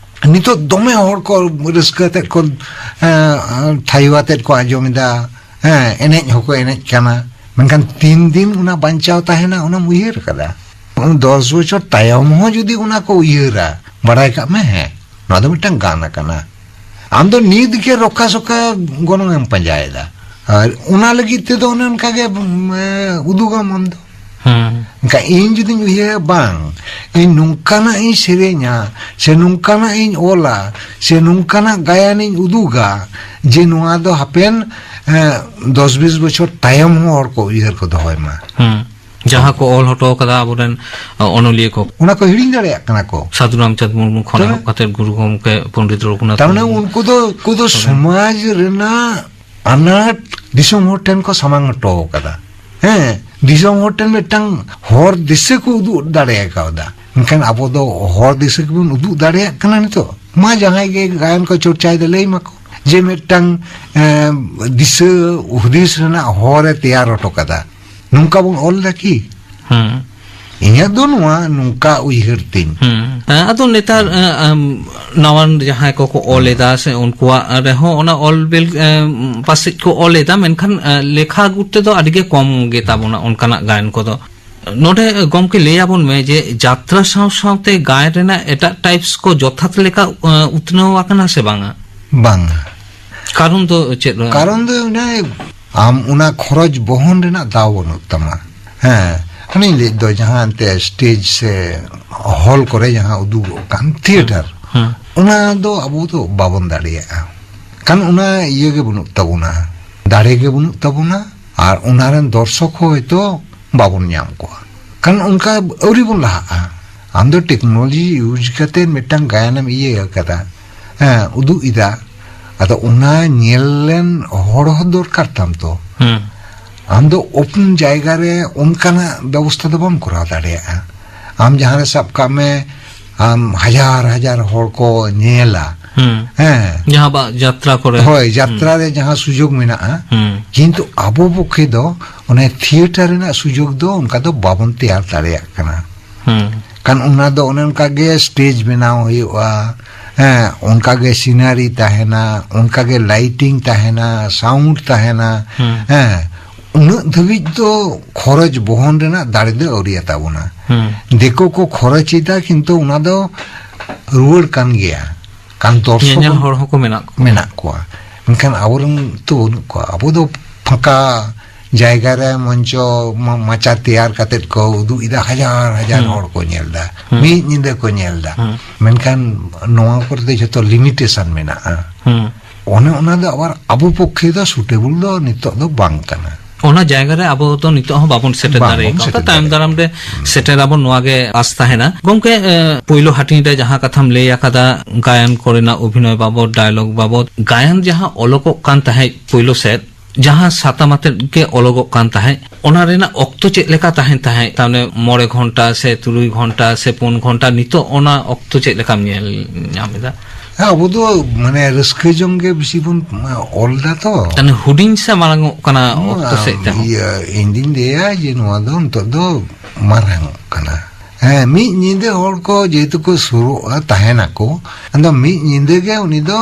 ᱱᱤᱛᱚᱜ ᱫᱚᱢᱮ ᱦᱚᱲ ᱠᱚ ᱨᱟᱹᱥᱠᱟᱹ ᱟᱛᱮᱫ ᱠᱚ, ᱮᱸ, ᱛᱷᱟᱭᱚ ᱟᱛᱮᱫ ᱠᱚ ᱟᱸᱡᱚᱢ ᱮᱫᱟ, ᱦᱮᱸ, ᱮᱱᱮᱡ ᱦᱚᱸᱠᱚ ᱮᱱᱮᱡ ᱠᱟᱱᱟ, ᱢᱮᱱᱠᱷᱟᱱ ᱛᱤᱱ ᱫᱤᱱ ᱚᱱᱟ ᱵᱟᱧᱪᱟᱣ ᱛᱟᱦᱮᱱᱟ, ᱚᱱᱟᱢ ᱩᱭᱦᱟᱹᱨ ᱠᱟᱫᱟ? ᱫᱚᱥ ᱵᱚᱪᱷᱚᱨ ᱛᱟᱭᱚᱢ ᱦᱚᱸ ᱡᱩᱫᱤ ᱚᱱᱟ ᱠᱚ ᱩᱭᱦᱟᱹᱨᱟ, ᱵᱟᱲᱟᱭ ᱠᱟᱜ ᱢᱮ, ᱦᱮᱸ, ᱱᱚᱣᱟ ᱫᱚ ᱢᱤᱫᱴᱟᱝ ᱜᱟᱱ ᱟᱠᱟᱱᱟ᱾ ᱟᱢ ᱫᱚ ᱱᱤᱛ ᱜᱮ ᱨᱚᱠᱟ ᱥᱚᱠᱟ ᱜᱚᱱᱚᱝ ᱮᱢ ᱯᱟᱸᱡᱟᱭᱮᱫᱟ, ᱟᱨ ᱚᱱᱟ ᱞᱟᱹᱜᱤᱫ ᱛᱮᱫᱚ ᱚᱱᱮ ᱚᱱᱠᱟ ᱜᱮ, ᱩᱢ, ᱮ, ᱩᱫᱩᱜᱟᱢ ᱟᱢ ᱫᱚ᱾ ᱦᱮᱸ᱾ ᱮᱱᱠᱷᱟᱱ ᱤᱧ ᱡᱩᱫᱤᱧ ᱩᱭᱦᱟᱹᱨᱟ, ᱵᱟᱝ, ᱤᱧ ᱱᱚᱝᱠᱟᱱᱟᱜ ᱤᱧ ᱥᱮᱨᱮᱧᱟ, ᱥᱮ ᱱᱚᱝᱠᱟᱱᱟᱜ ᱤᱧ ᱚᱞᱟ, ᱥᱮ ᱱᱚᱝᱠᱟᱱᱟᱜ ᱜᱟᱭᱟᱱᱤᱧ ᱩᱫᱩᱜᱟ, ᱡᱮ ᱱᱚᱣᱟ ᱫᱚ ᱦᱟᱯᱮᱱ, ᱮ, ᱫᱚᱥ ᱵᱤᱥ ᱵᱚᱪᱷᱚᱨ ᱛᱟᱭᱚᱢ ᱦᱚᱸ ᱦᱚᱲ ᱠᱚ ᱩᱭᱦᱟᱹᱨ ᱠᱚ ᱫᱚᱦᱚᱭ ᱢᱟ᱾ ᱦᱮᱸ᱾ ᱡᱟᱦᱟᱸ ᱠᱚ ᱚᱞ ᱦᱚᱴᱚ ᱠᱟᱫᱟ ᱟᱵᱚᱨᱮᱱ, ᱚ, ᱚᱱᱚᱞᱤᱭᱟᱹ ᱠᱚ᱾ ᱚᱱᱟ ᱠᱚ ᱦᱤᱲᱤᱧ ᱫᱟᱲᱮᱭᱟᱜ ᱠᱟᱱᱟ ᱠᱚ᱾ ᱥᱟᱹᱫᱷᱩ ᱨᱟᱢᱪᱟᱸᱫᱽ ᱢᱩᱨᱢᱩ ᱠᱷᱚᱱ ᱛᱚᱵᱮ ᱮᱦᱚᱵ ᱠᱟᱛᱮ ᱜᱩᱨᱩ ᱜᱚᱢᱠᱮ ᱯᱚᱱᱰᱤᱛ ᱨᱚᱜᱷᱩᱱᱟᱛᱷ ᱛᱟᱨᱢᱟᱱᱮ ᱢᱩᱨᱢᱩ᱾ ᱩᱱᱠᱩ ᱫᱚ, ᱩᱱᱠᱩ ᱫᱚ ᱛᱚᱵᱮ᱾ ᱥᱚᱢᱟᱡᱽ ᱨᱮᱱᱟᱜ ᱟᱱᱟᱴ ᱫᱤᱥᱚᱢ ᱦᱚᱲ ᱴᱷᱮᱱ ᱠᱚ ᱥᱟᱢᱟᱝ ᱦᱚᱴᱚ ᱠᱟᱫᱟ᱾ ᱦᱮᱸ, ᱫᱤᱥᱚᱢ ᱦᱚᱲ ᱴᱷᱮᱱ ᱢᱤᱫᱴᱟᱝ ᱦᱚᱨ ᱫᱤᱥᱟᱹ ᱠᱚ ᱩᱫᱩᱜ ᱫᱟᱲᱮ ᱠᱟᱣᱫᱟ᱾ ᱢᱮᱱᱠᱷᱟᱱ ᱟᱵᱚ ᱫᱚ ᱦᱚᱨ ᱫᱤᱥᱟᱹ ᱜᱮᱵᱚᱱ ᱩᱫᱩᱜ ᱫᱟᱲᱮᱭᱟᱜ ᱠᱟᱱᱟ ᱱᱤᱛᱚᱜ? ᱢᱟ ᱡᱟᱦᱟᱸᱭ ᱜᱮ ᱜᱟᱭᱟᱱ ᱠᱚ ᱪᱚᱨᱪᱟᱭᱮᱫᱟ, ᱞᱟᱹᱭ ᱢᱟᱠᱚ ᱡᱮ ᱢᱤᱫᱴᱟᱝ, ᱮᱸ, ᱫᱤᱥᱟᱹ ᱦᱩᱫᱤᱥ ᱨᱮᱱᱟᱜ ᱦᱚᱨ ᱮ ᱛᱮᱭᱟᱨ ᱦᱚᱴᱚ ᱠᱟᱫᱟ᱾ ᱱᱚᱝᱠᱟ ᱵᱚᱱ ᱚᱞ ᱫᱟ ᱠᱤ? ᱦᱮᱸ᱾ ᱤᱧᱟᱹᱜ ᱫᱚ ᱱᱚᱣᱟ ᱱᱚᱝᱠᱟ ᱩᱭᱦᱟᱹᱨ ᱛᱤᱧ᱾ ᱦᱮᱸ᱾ ᱦᱮᱸ, ᱟᱫᱚ ᱱᱮᱛᱟᱨ, ᱮᱸ, ᱮᱢ, ᱱᱟᱣᱟᱱ ᱡᱟᱦᱟᱸᱭ ᱠᱚᱠᱚ ᱚᱞ ᱮᱫᱟ ᱥᱮ ᱩᱱᱠᱩᱣᱟᱜ ᱨᱮᱦᱚᱸ ᱚᱱᱟ ᱚᱞ ᱵᱤᱞ, ᱮᱸ, ᱯᱟᱥᱮᱡ ᱠᱚ ᱚᱞ ᱮᱫᱟ, ᱢᱮᱱᱠᱷᱟᱱ, ᱮᱸ, ᱞᱮᱠᱷᱟ ᱜᱩᱴ ᱛᱮᱫᱚ ᱟᱹᱰᱤ ᱜᱮ ᱠᱚᱢ ᱜᱮ ᱛᱟᱵᱚᱱᱟ ᱚᱱᱠᱟᱱᱟᱜ ᱜᱟᱭᱟᱱ ᱠᱚᱫᱚ᱾ ᱱᱚᱰᱮ ᱜᱚᱢᱠᱮ ᱞᱟᱹᱭ ᱟᱵᱚᱱ ᱢᱮ ᱡᱮ ᱡᱟᱛᱨᱟ ᱥᱟᱶ ᱥᱟᱶᱛᱮ ᱜᱟᱭᱟᱱ ᱨᱮᱱᱟᱜ ᱮᱴᱟᱜ types ᱠᱚ ᱡᱚᱛᱷᱟᱛ ᱞᱮᱠᱟ, ᱮᱸ, ᱩᱛᱱᱟᱹᱣ ᱟᱠᱟᱱᱟ ᱥᱮ ᱵᱟᱝᱟ? ᱵᱟᱝᱟ᱾ ᱠᱟᱨᱚᱱ ᱫᱚ ᱪᱮᱫ? ᱠᱟᱨᱚᱱ ᱫᱚ ᱚᱱᱮ ᱟᱢ ᱚᱱᱟ ᱠᱷᱚᱨᱚᱪ ᱵᱚᱦᱚᱱ ᱨᱮᱱᱟᱜ ᱫᱟᱣ ᱵᱟᱹᱱᱩᱜ ᱛᱟᱢᱟ᱾ ᱦᱮᱸ, ᱦᱟᱱᱮᱧ ᱞᱟᱹᱭᱮᱫ ᱫᱚ ᱡᱟᱦᱟᱸ ᱮᱱᱛᱮ stage ᱥᱮ hall ᱠᱚᱨᱮ ᱡᱟᱦᱟᱸ ᱩᱫᱩᱜᱚᱜ ᱠᱟᱱ theatre, ᱦᱮᱸ᱾ ᱚᱱᱟ ᱫᱚ ᱟᱵᱚ ᱫᱚ ᱵᱟᱵᱚᱱ ᱫᱟᱲᱮᱭᱟᱜᱼᱟ᱾ ᱠᱟᱨᱚᱱ ᱚᱱᱟ ᱤᱭᱟᱹ ᱜᱮ ᱵᱟᱹᱱᱩᱜ ᱛᱟᱵᱚᱱᱟ, ᱫᱟᱲᱮ ᱜᱮ ᱵᱟᱹᱱᱩᱜ ᱛᱟᱵᱚᱱᱟ, ᱟᱨ ᱚᱱᱟ ᱨᱮᱱ ᱫᱚᱨᱥᱚᱠ ᱦᱚᱸ ᱦᱚᱭᱛᱳ ᱵᱟᱵᱚᱱ ᱧᱟᱢ ᱠᱚᱣᱟ᱾ ᱠᱟᱨᱚᱱ ᱚᱱᱠᱟ ᱟᱹᱣᱨᱤ ᱵᱚᱱ ᱞᱟᱦᱟᱜᱼᱟ᱾ ᱟᱢ ᱫᱚ technology use ᱠᱟᱛᱮ ᱢᱤᱫᱴᱟᱝ ᱜᱟᱭᱟᱱᱮᱢ ᱤᱭᱟᱹ ᱟᱠᱟᱫᱟ, ᱦᱮᱸ, ᱩᱫᱩᱜ ᱮᱫᱟ, ᱟᱫᱚ ᱚᱱᱟ ᱧᱮᱞ ᱞᱮᱱ ᱦᱚᱲ ᱦᱚᱸ ᱫᱚᱨᱠᱟᱨ ᱛᱟᱢ ᱛᱚ᱾ ᱦᱩᱸ᱾ ᱟᱢ ᱫᱚ open ᱡᱟᱭᱜᱟ ᱨᱮ ᱚᱱᱠᱟᱱᱟᱜ ᱵᱮᱵᱚᱥᱛᱷᱟ ᱫᱚ ᱵᱟᱢ ᱠᱚᱨᱟᱣ ᱫᱟᱲᱮᱭᱟᱜᱼᱟ᱾ ᱟᱢ ᱡᱟᱦᱟᱸ ᱨᱮ ᱥᱟᱵ ᱠᱟᱜ ᱢᱮ, ᱟᱢ ᱦᱟᱡᱟᱨ ᱦᱟᱡᱟᱨ ᱦᱚᱲ ᱠᱚ ᱧᱮᱞᱟ, ᱦᱩᱸ᱾ ᱦᱮᱸ᱾ ᱡᱟᱦᱟᱸ ᱵᱟ ᱡᱟᱛᱨᱟ ᱠᱚᱨᱮ᱾ ᱦᱳᱭ, ᱡᱟᱛᱨᱟ ᱨᱮ ᱡᱟᱦᱟᱸ ᱥᱩᱡᱳᱜᱽ ᱢᱮᱱᱟᱜᱼᱟ, ᱦᱩᱸ᱾ ᱠᱤᱱᱛᱩ ᱟᱵᱚ ᱯᱚᱠᱠᱷᱮ ᱫᱚ ᱚᱱᱮ ᱛᱷᱤᱭᱮᱴᱟᱨ ᱨᱮᱱᱟᱜ ᱥᱩᱡᱳᱜᱽ ᱫᱚ ᱚᱱᱠᱟ ᱫᱚ ᱵᱟᱵᱚᱱ ᱛᱮᱭᱟᱨ ᱫᱟᱲᱮᱭᱟᱜ ᱠᱟᱱᱟ᱾ ᱦᱩᱸ᱾ ᱠᱷᱟᱱ ᱚᱱᱟ ᱫᱚ ᱚᱱᱮ ᱚᱱᱠᱟ ᱜᱮ ᱥᱴᱮᱡᱽ ᱵᱮᱱᱟᱣ ᱦᱩᱭᱩᱜᱼᱟ, ᱦᱮᱸ, ᱚᱱᱠᱟ ᱜᱮ ᱥᱤᱱᱟᱨᱤ ᱛᱟᱦᱮᱱᱟ, ᱚᱱᱠᱟ ᱜᱮ ᱞᱟᱭᱴᱤᱝ ᱛᱟᱦᱮᱱᱟ, ᱥᱟᱣᱩᱱᱰ ᱛᱟᱦᱮᱱᱟ, ᱦᱩᱸ᱾ ᱦᱮᱸ, ᱩᱱᱟᱹᱜ ᱫᱷᱟᱹᱵᱤᱡ ᱫᱚ ᱠᱷᱚᱨᱚᱪ ᱵᱚᱦᱚᱱ ᱨᱮᱱᱟᱜ ᱫᱟᱲᱮ ᱫᱚ ᱟᱹᱣᱨᱤᱭᱟᱛᱟᱵᱚᱱᱟ᱾ ᱦᱩᱸ᱾ ᱫᱤᱠᱩ ᱠᱚ ᱠᱷᱚᱨᱚᱪ ᱮᱫᱟ, ᱠᱤᱱᱛᱩ ᱚᱱᱟ ᱫᱚ ᱨᱩᱣᱟᱹᱲ ᱠᱟᱱ ᱜᱮᱭᱟ᱾ ᱠᱟᱱ ᱫᱚᱨᱥᱚᱠ ᱧᱮᱧᱮᱞ ᱦᱚᱸ ᱦᱚᱲ ᱦᱚᱸᱠᱚ ᱢᱮᱱᱟᱜ ᱠᱚᱣᱟ᱾ ᱢᱮᱱᱟᱜ ᱠᱚᱣᱟ, ᱢᱮᱱᱠᱷᱟᱱ ᱟᱵᱚᱨᱮᱱ ᱛᱚ ᱵᱟᱹᱱᱩᱜ ᱠᱚᱣᱟ᱾ ᱟᱵᱚ ᱫᱚ ᱯᱷᱟᱸᱠᱟ ᱡᱟᱭᱜᱟ ᱨᱮ ᱢᱚᱧᱪᱚ ᱢᱟ-, ᱢᱟᱪᱟ ᱛᱮᱭᱟᱨ ᱠᱟᱛᱮᱫ ᱠᱚ ᱩᱫᱩᱜ ᱮᱫᱟ, ᱦᱟᱡᱟᱨ ᱦᱟᱡᱟᱨ ᱦᱩᱸ᱾ ᱦᱚᱲ ᱠᱚ ᱧᱮᱞ ᱮᱫᱟ, ᱦᱩᱸ᱾ ᱢᱤᱫ ᱧᱤᱫᱟᱹ ᱠᱚ ᱧᱮᱞ ᱮᱫᱟ᱾ ᱦᱩᱸ᱾ ᱢᱮᱱᱠᱷᱟᱱ ᱱᱚᱣᱟ ᱠᱚᱨᱮ ᱫᱚ ᱡᱷᱚᱛᱚ ᱞᱤᱢᱤᱴᱮᱥᱚᱱ ᱢᱮᱱᱟᱜᱼᱟ᱾ ᱦᱩᱸ᱾ ᱚᱱᱮ ᱚᱱᱟ ᱫᱚ ᱟᱵᱟᱨ ᱟᱵᱚ ᱯᱚᱠᱠᱷᱮ ᱫᱚ ᱥᱩᱴᱮᱵᱚᱞ ᱫᱚ ᱱᱤᱛᱚᱜ ᱫᱚ ᱵᱟᱝ ᱠᱟᱱᱟ᱾ ᱚᱱᱟ ᱡᱟᱭᱜᱟ ᱨᱮ ᱟᱵᱚ ᱫᱚ ᱱᱤᱛᱚᱜ ᱦᱚᱸ ᱵᱟᱵᱚᱱ ᱥᱮᱴᱮᱨ ᱵᱟᱝ ᱫᱟᱲᱮ ᱵᱚᱱ ᱠᱟᱣᱫᱟ᱾ ᱥᱮᱴᱮᱨ ᱛᱟᱭᱚᱢ ᱫᱟᱲᱮ ᱫᱟᱨᱟᱢ ᱨᱮ ᱦᱩᱸ᱾ ᱥᱮᱴᱮᱨ ᱟᱵᱚᱱ, ᱱᱚᱣᱟ ᱜᱮ ᱟᱥ ᱛᱟᱦᱮᱱᱟ᱾ ᱜᱚᱢᱠᱮ, ᱮ, ᱯᱳᱭᱞᱳ ᱦᱟᱹᱴᱤᱧ ᱨᱮ ᱡᱟᱦᱟᱸ ᱠᱟᱛᱷᱟᱢ ᱞᱟᱹᱭ ᱟᱠᱟᱫᱟ, ᱜᱟᱭᱟᱱ ᱠᱚᱨᱮᱱᱟᱜ ᱚᱵᱷᱤᱱᱚᱭ ᱵᱟᱵᱚᱫ, ᱰᱟᱭᱞᱚᱜ ᱵᱟᱵᱚᱫ, ᱜᱟᱭᱟᱱ ᱡᱟᱦᱟᱸ ᱚᱞᱚᱜᱚᱜ ᱠᱟᱱ ᱛᱟᱦᱮᱸᱫ ᱯᱳᱭᱞᱳ ᱥᱮᱫ, ᱡᱟᱦᱟᱸ ᱥᱟᱛᱟᱢ ᱟᱛᱮᱫ ᱜᱮ ᱚᱞᱚᱜᱚᱜ ᱠᱟᱱ ᱛᱟᱦᱮᱸᱫ, ᱚᱱᱟ ᱨᱮᱱᱟᱜ ᱚᱠᱛᱚ ᱪᱮᱫ ᱞᱮᱠᱟ ᱛᱟᱦᱮᱱ ᱛᱟᱦᱮᱸᱫ? ᱛᱟᱦᱚᱞᱮ ᱢᱚᱬᱮ ᱜᱷᱚᱱᱴᱟ ᱥᱮ ᱛᱩᱨᱩᱭ ᱜᱷᱚᱱᱴᱟ ᱥᱮ ᱯᱩᱱ ᱜᱷᱚᱱᱴᱟ, ᱱᱤᱛᱚᱜ ᱚᱱᱟ ᱚᱠᱛᱚ ᱪᱮᱫ ᱞᱮᱠᱟᱢ ᱧᱮᱞ ᱧᱟᱢ ᱮᱫᱟ? ᱦᱮᱸ, ᱟᱵᱚ ᱫᱚ ᱢᱟᱱᱮ ᱨᱟᱹᱥᱠᱟᱹ ᱡᱚᱝ ᱜᱮ ᱵᱮᱥᱤ ᱵᱚᱱ ᱚᱞ ᱫᱟ ᱛᱚ᱾ ᱛᱟᱦᱚᱞᱮ ᱦᱩᱰᱤᱧ ᱥᱮ ᱢᱟᱨᱟᱝ ᱚᱜ ᱠᱟᱱᱟ ᱚᱠᱛᱚ ᱥᱮᱫ ᱛᱮᱦᱚᱸ? ᱤᱭᱟᱹ, ᱤᱧ ᱫᱩᱧ ᱞᱟᱹᱭᱟ ᱡᱮ ᱱᱚᱣᱟ ᱫᱚ ᱱᱤᱛᱚᱜ ᱫᱚ ᱢᱟᱨᱟᱝ ᱚᱜ ᱠᱟᱱᱟ᱾ ᱦᱮᱸ, ᱢᱤᱫ ᱧᱤᱫᱟᱹ ᱦᱚᱲ ᱠᱚ ᱡᱮᱦᱮᱛᱩ ᱠᱚ ᱥᱩᱨᱩᱜᱼᱟ, ᱛᱟᱦᱮᱱᱟᱠᱚ, ᱟᱫᱚ ᱢᱤᱫ ᱧᱤᱫᱟᱹ ᱜᱮ ᱩᱱᱤ ᱫᱚ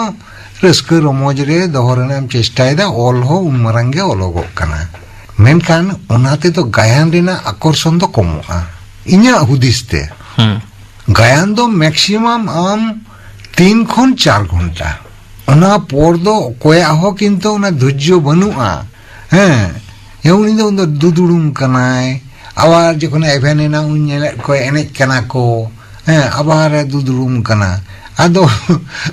ᱨᱟᱹᱥᱠᱟᱹ ᱨᱚᱢᱚᱡᱽ ᱨᱮ ᱫᱚᱦᱚ ᱨᱮᱱᱟᱜ ᱮᱢ ᱪᱮᱥᱴᱟᱭᱮᱫᱟ, ᱚᱞ ᱦᱚᱸ ᱩᱱ ᱢᱟᱨᱟᱝ ᱜᱮ ᱚᱞᱚᱜᱚᱜ ᱠᱟᱱᱟ᱾ ᱢᱮᱱᱠᱷᱟᱱ ᱚᱱᱟ ᱛᱮᱫᱚ ᱜᱟᱭᱟᱱ ᱨᱮᱱᱟᱜ ᱟᱠᱚᱨᱥᱚᱱ ᱫᱚ ᱠᱚᱢᱚᱜᱼᱟ, ᱤᱧᱟᱹᱜ ᱦᱩᱫᱤᱥ ᱛᱮ᱾ ᱦᱩᱸ᱾ ᱜᱟᱭᱟᱱ ᱫᱚ ᱢᱮᱠᱥᱤᱢᱟᱢ ᱟᱢ ᱛᱤᱱ ᱠᱷᱚᱱ ᱪᱟᱨ ᱜᱷᱚᱱᱴᱟ, ᱚᱱᱟ ᱯᱚᱨ ᱫᱚ ᱚᱠᱚᱭᱟᱜ ᱦᱚᱸ ᱠᱤᱱᱛᱩ ᱚᱱᱟ ᱫᱷᱳᱨᱡᱚ ᱵᱟᱹᱱᱩᱜᱼᱟ᱾ ᱦᱮᱸ, ᱦᱮᱸ, ᱩᱱᱤ ᱫᱚ, ᱩᱱᱤ ᱫᱚ ᱫᱩᱫᱩᱲᱩᱢ ᱠᱟᱱᱟᱭ, ᱟᱵᱟᱨ ᱡᱚᱠᱷᱚᱱ ᱮᱵᱷᱮᱱ ᱮᱱᱟ ᱩᱱ ᱧᱮᱞᱮᱫ ᱠᱚᱣᱟ ᱮᱱᱮᱡ ᱠᱟᱱᱟ ᱠᱚ, ᱦᱮᱸ, ᱟᱵᱟᱨ ᱮ ᱫᱩᱫᱩᱲᱩᱢ ᱠᱟᱱᱟ᱾ ᱟᱫᱚ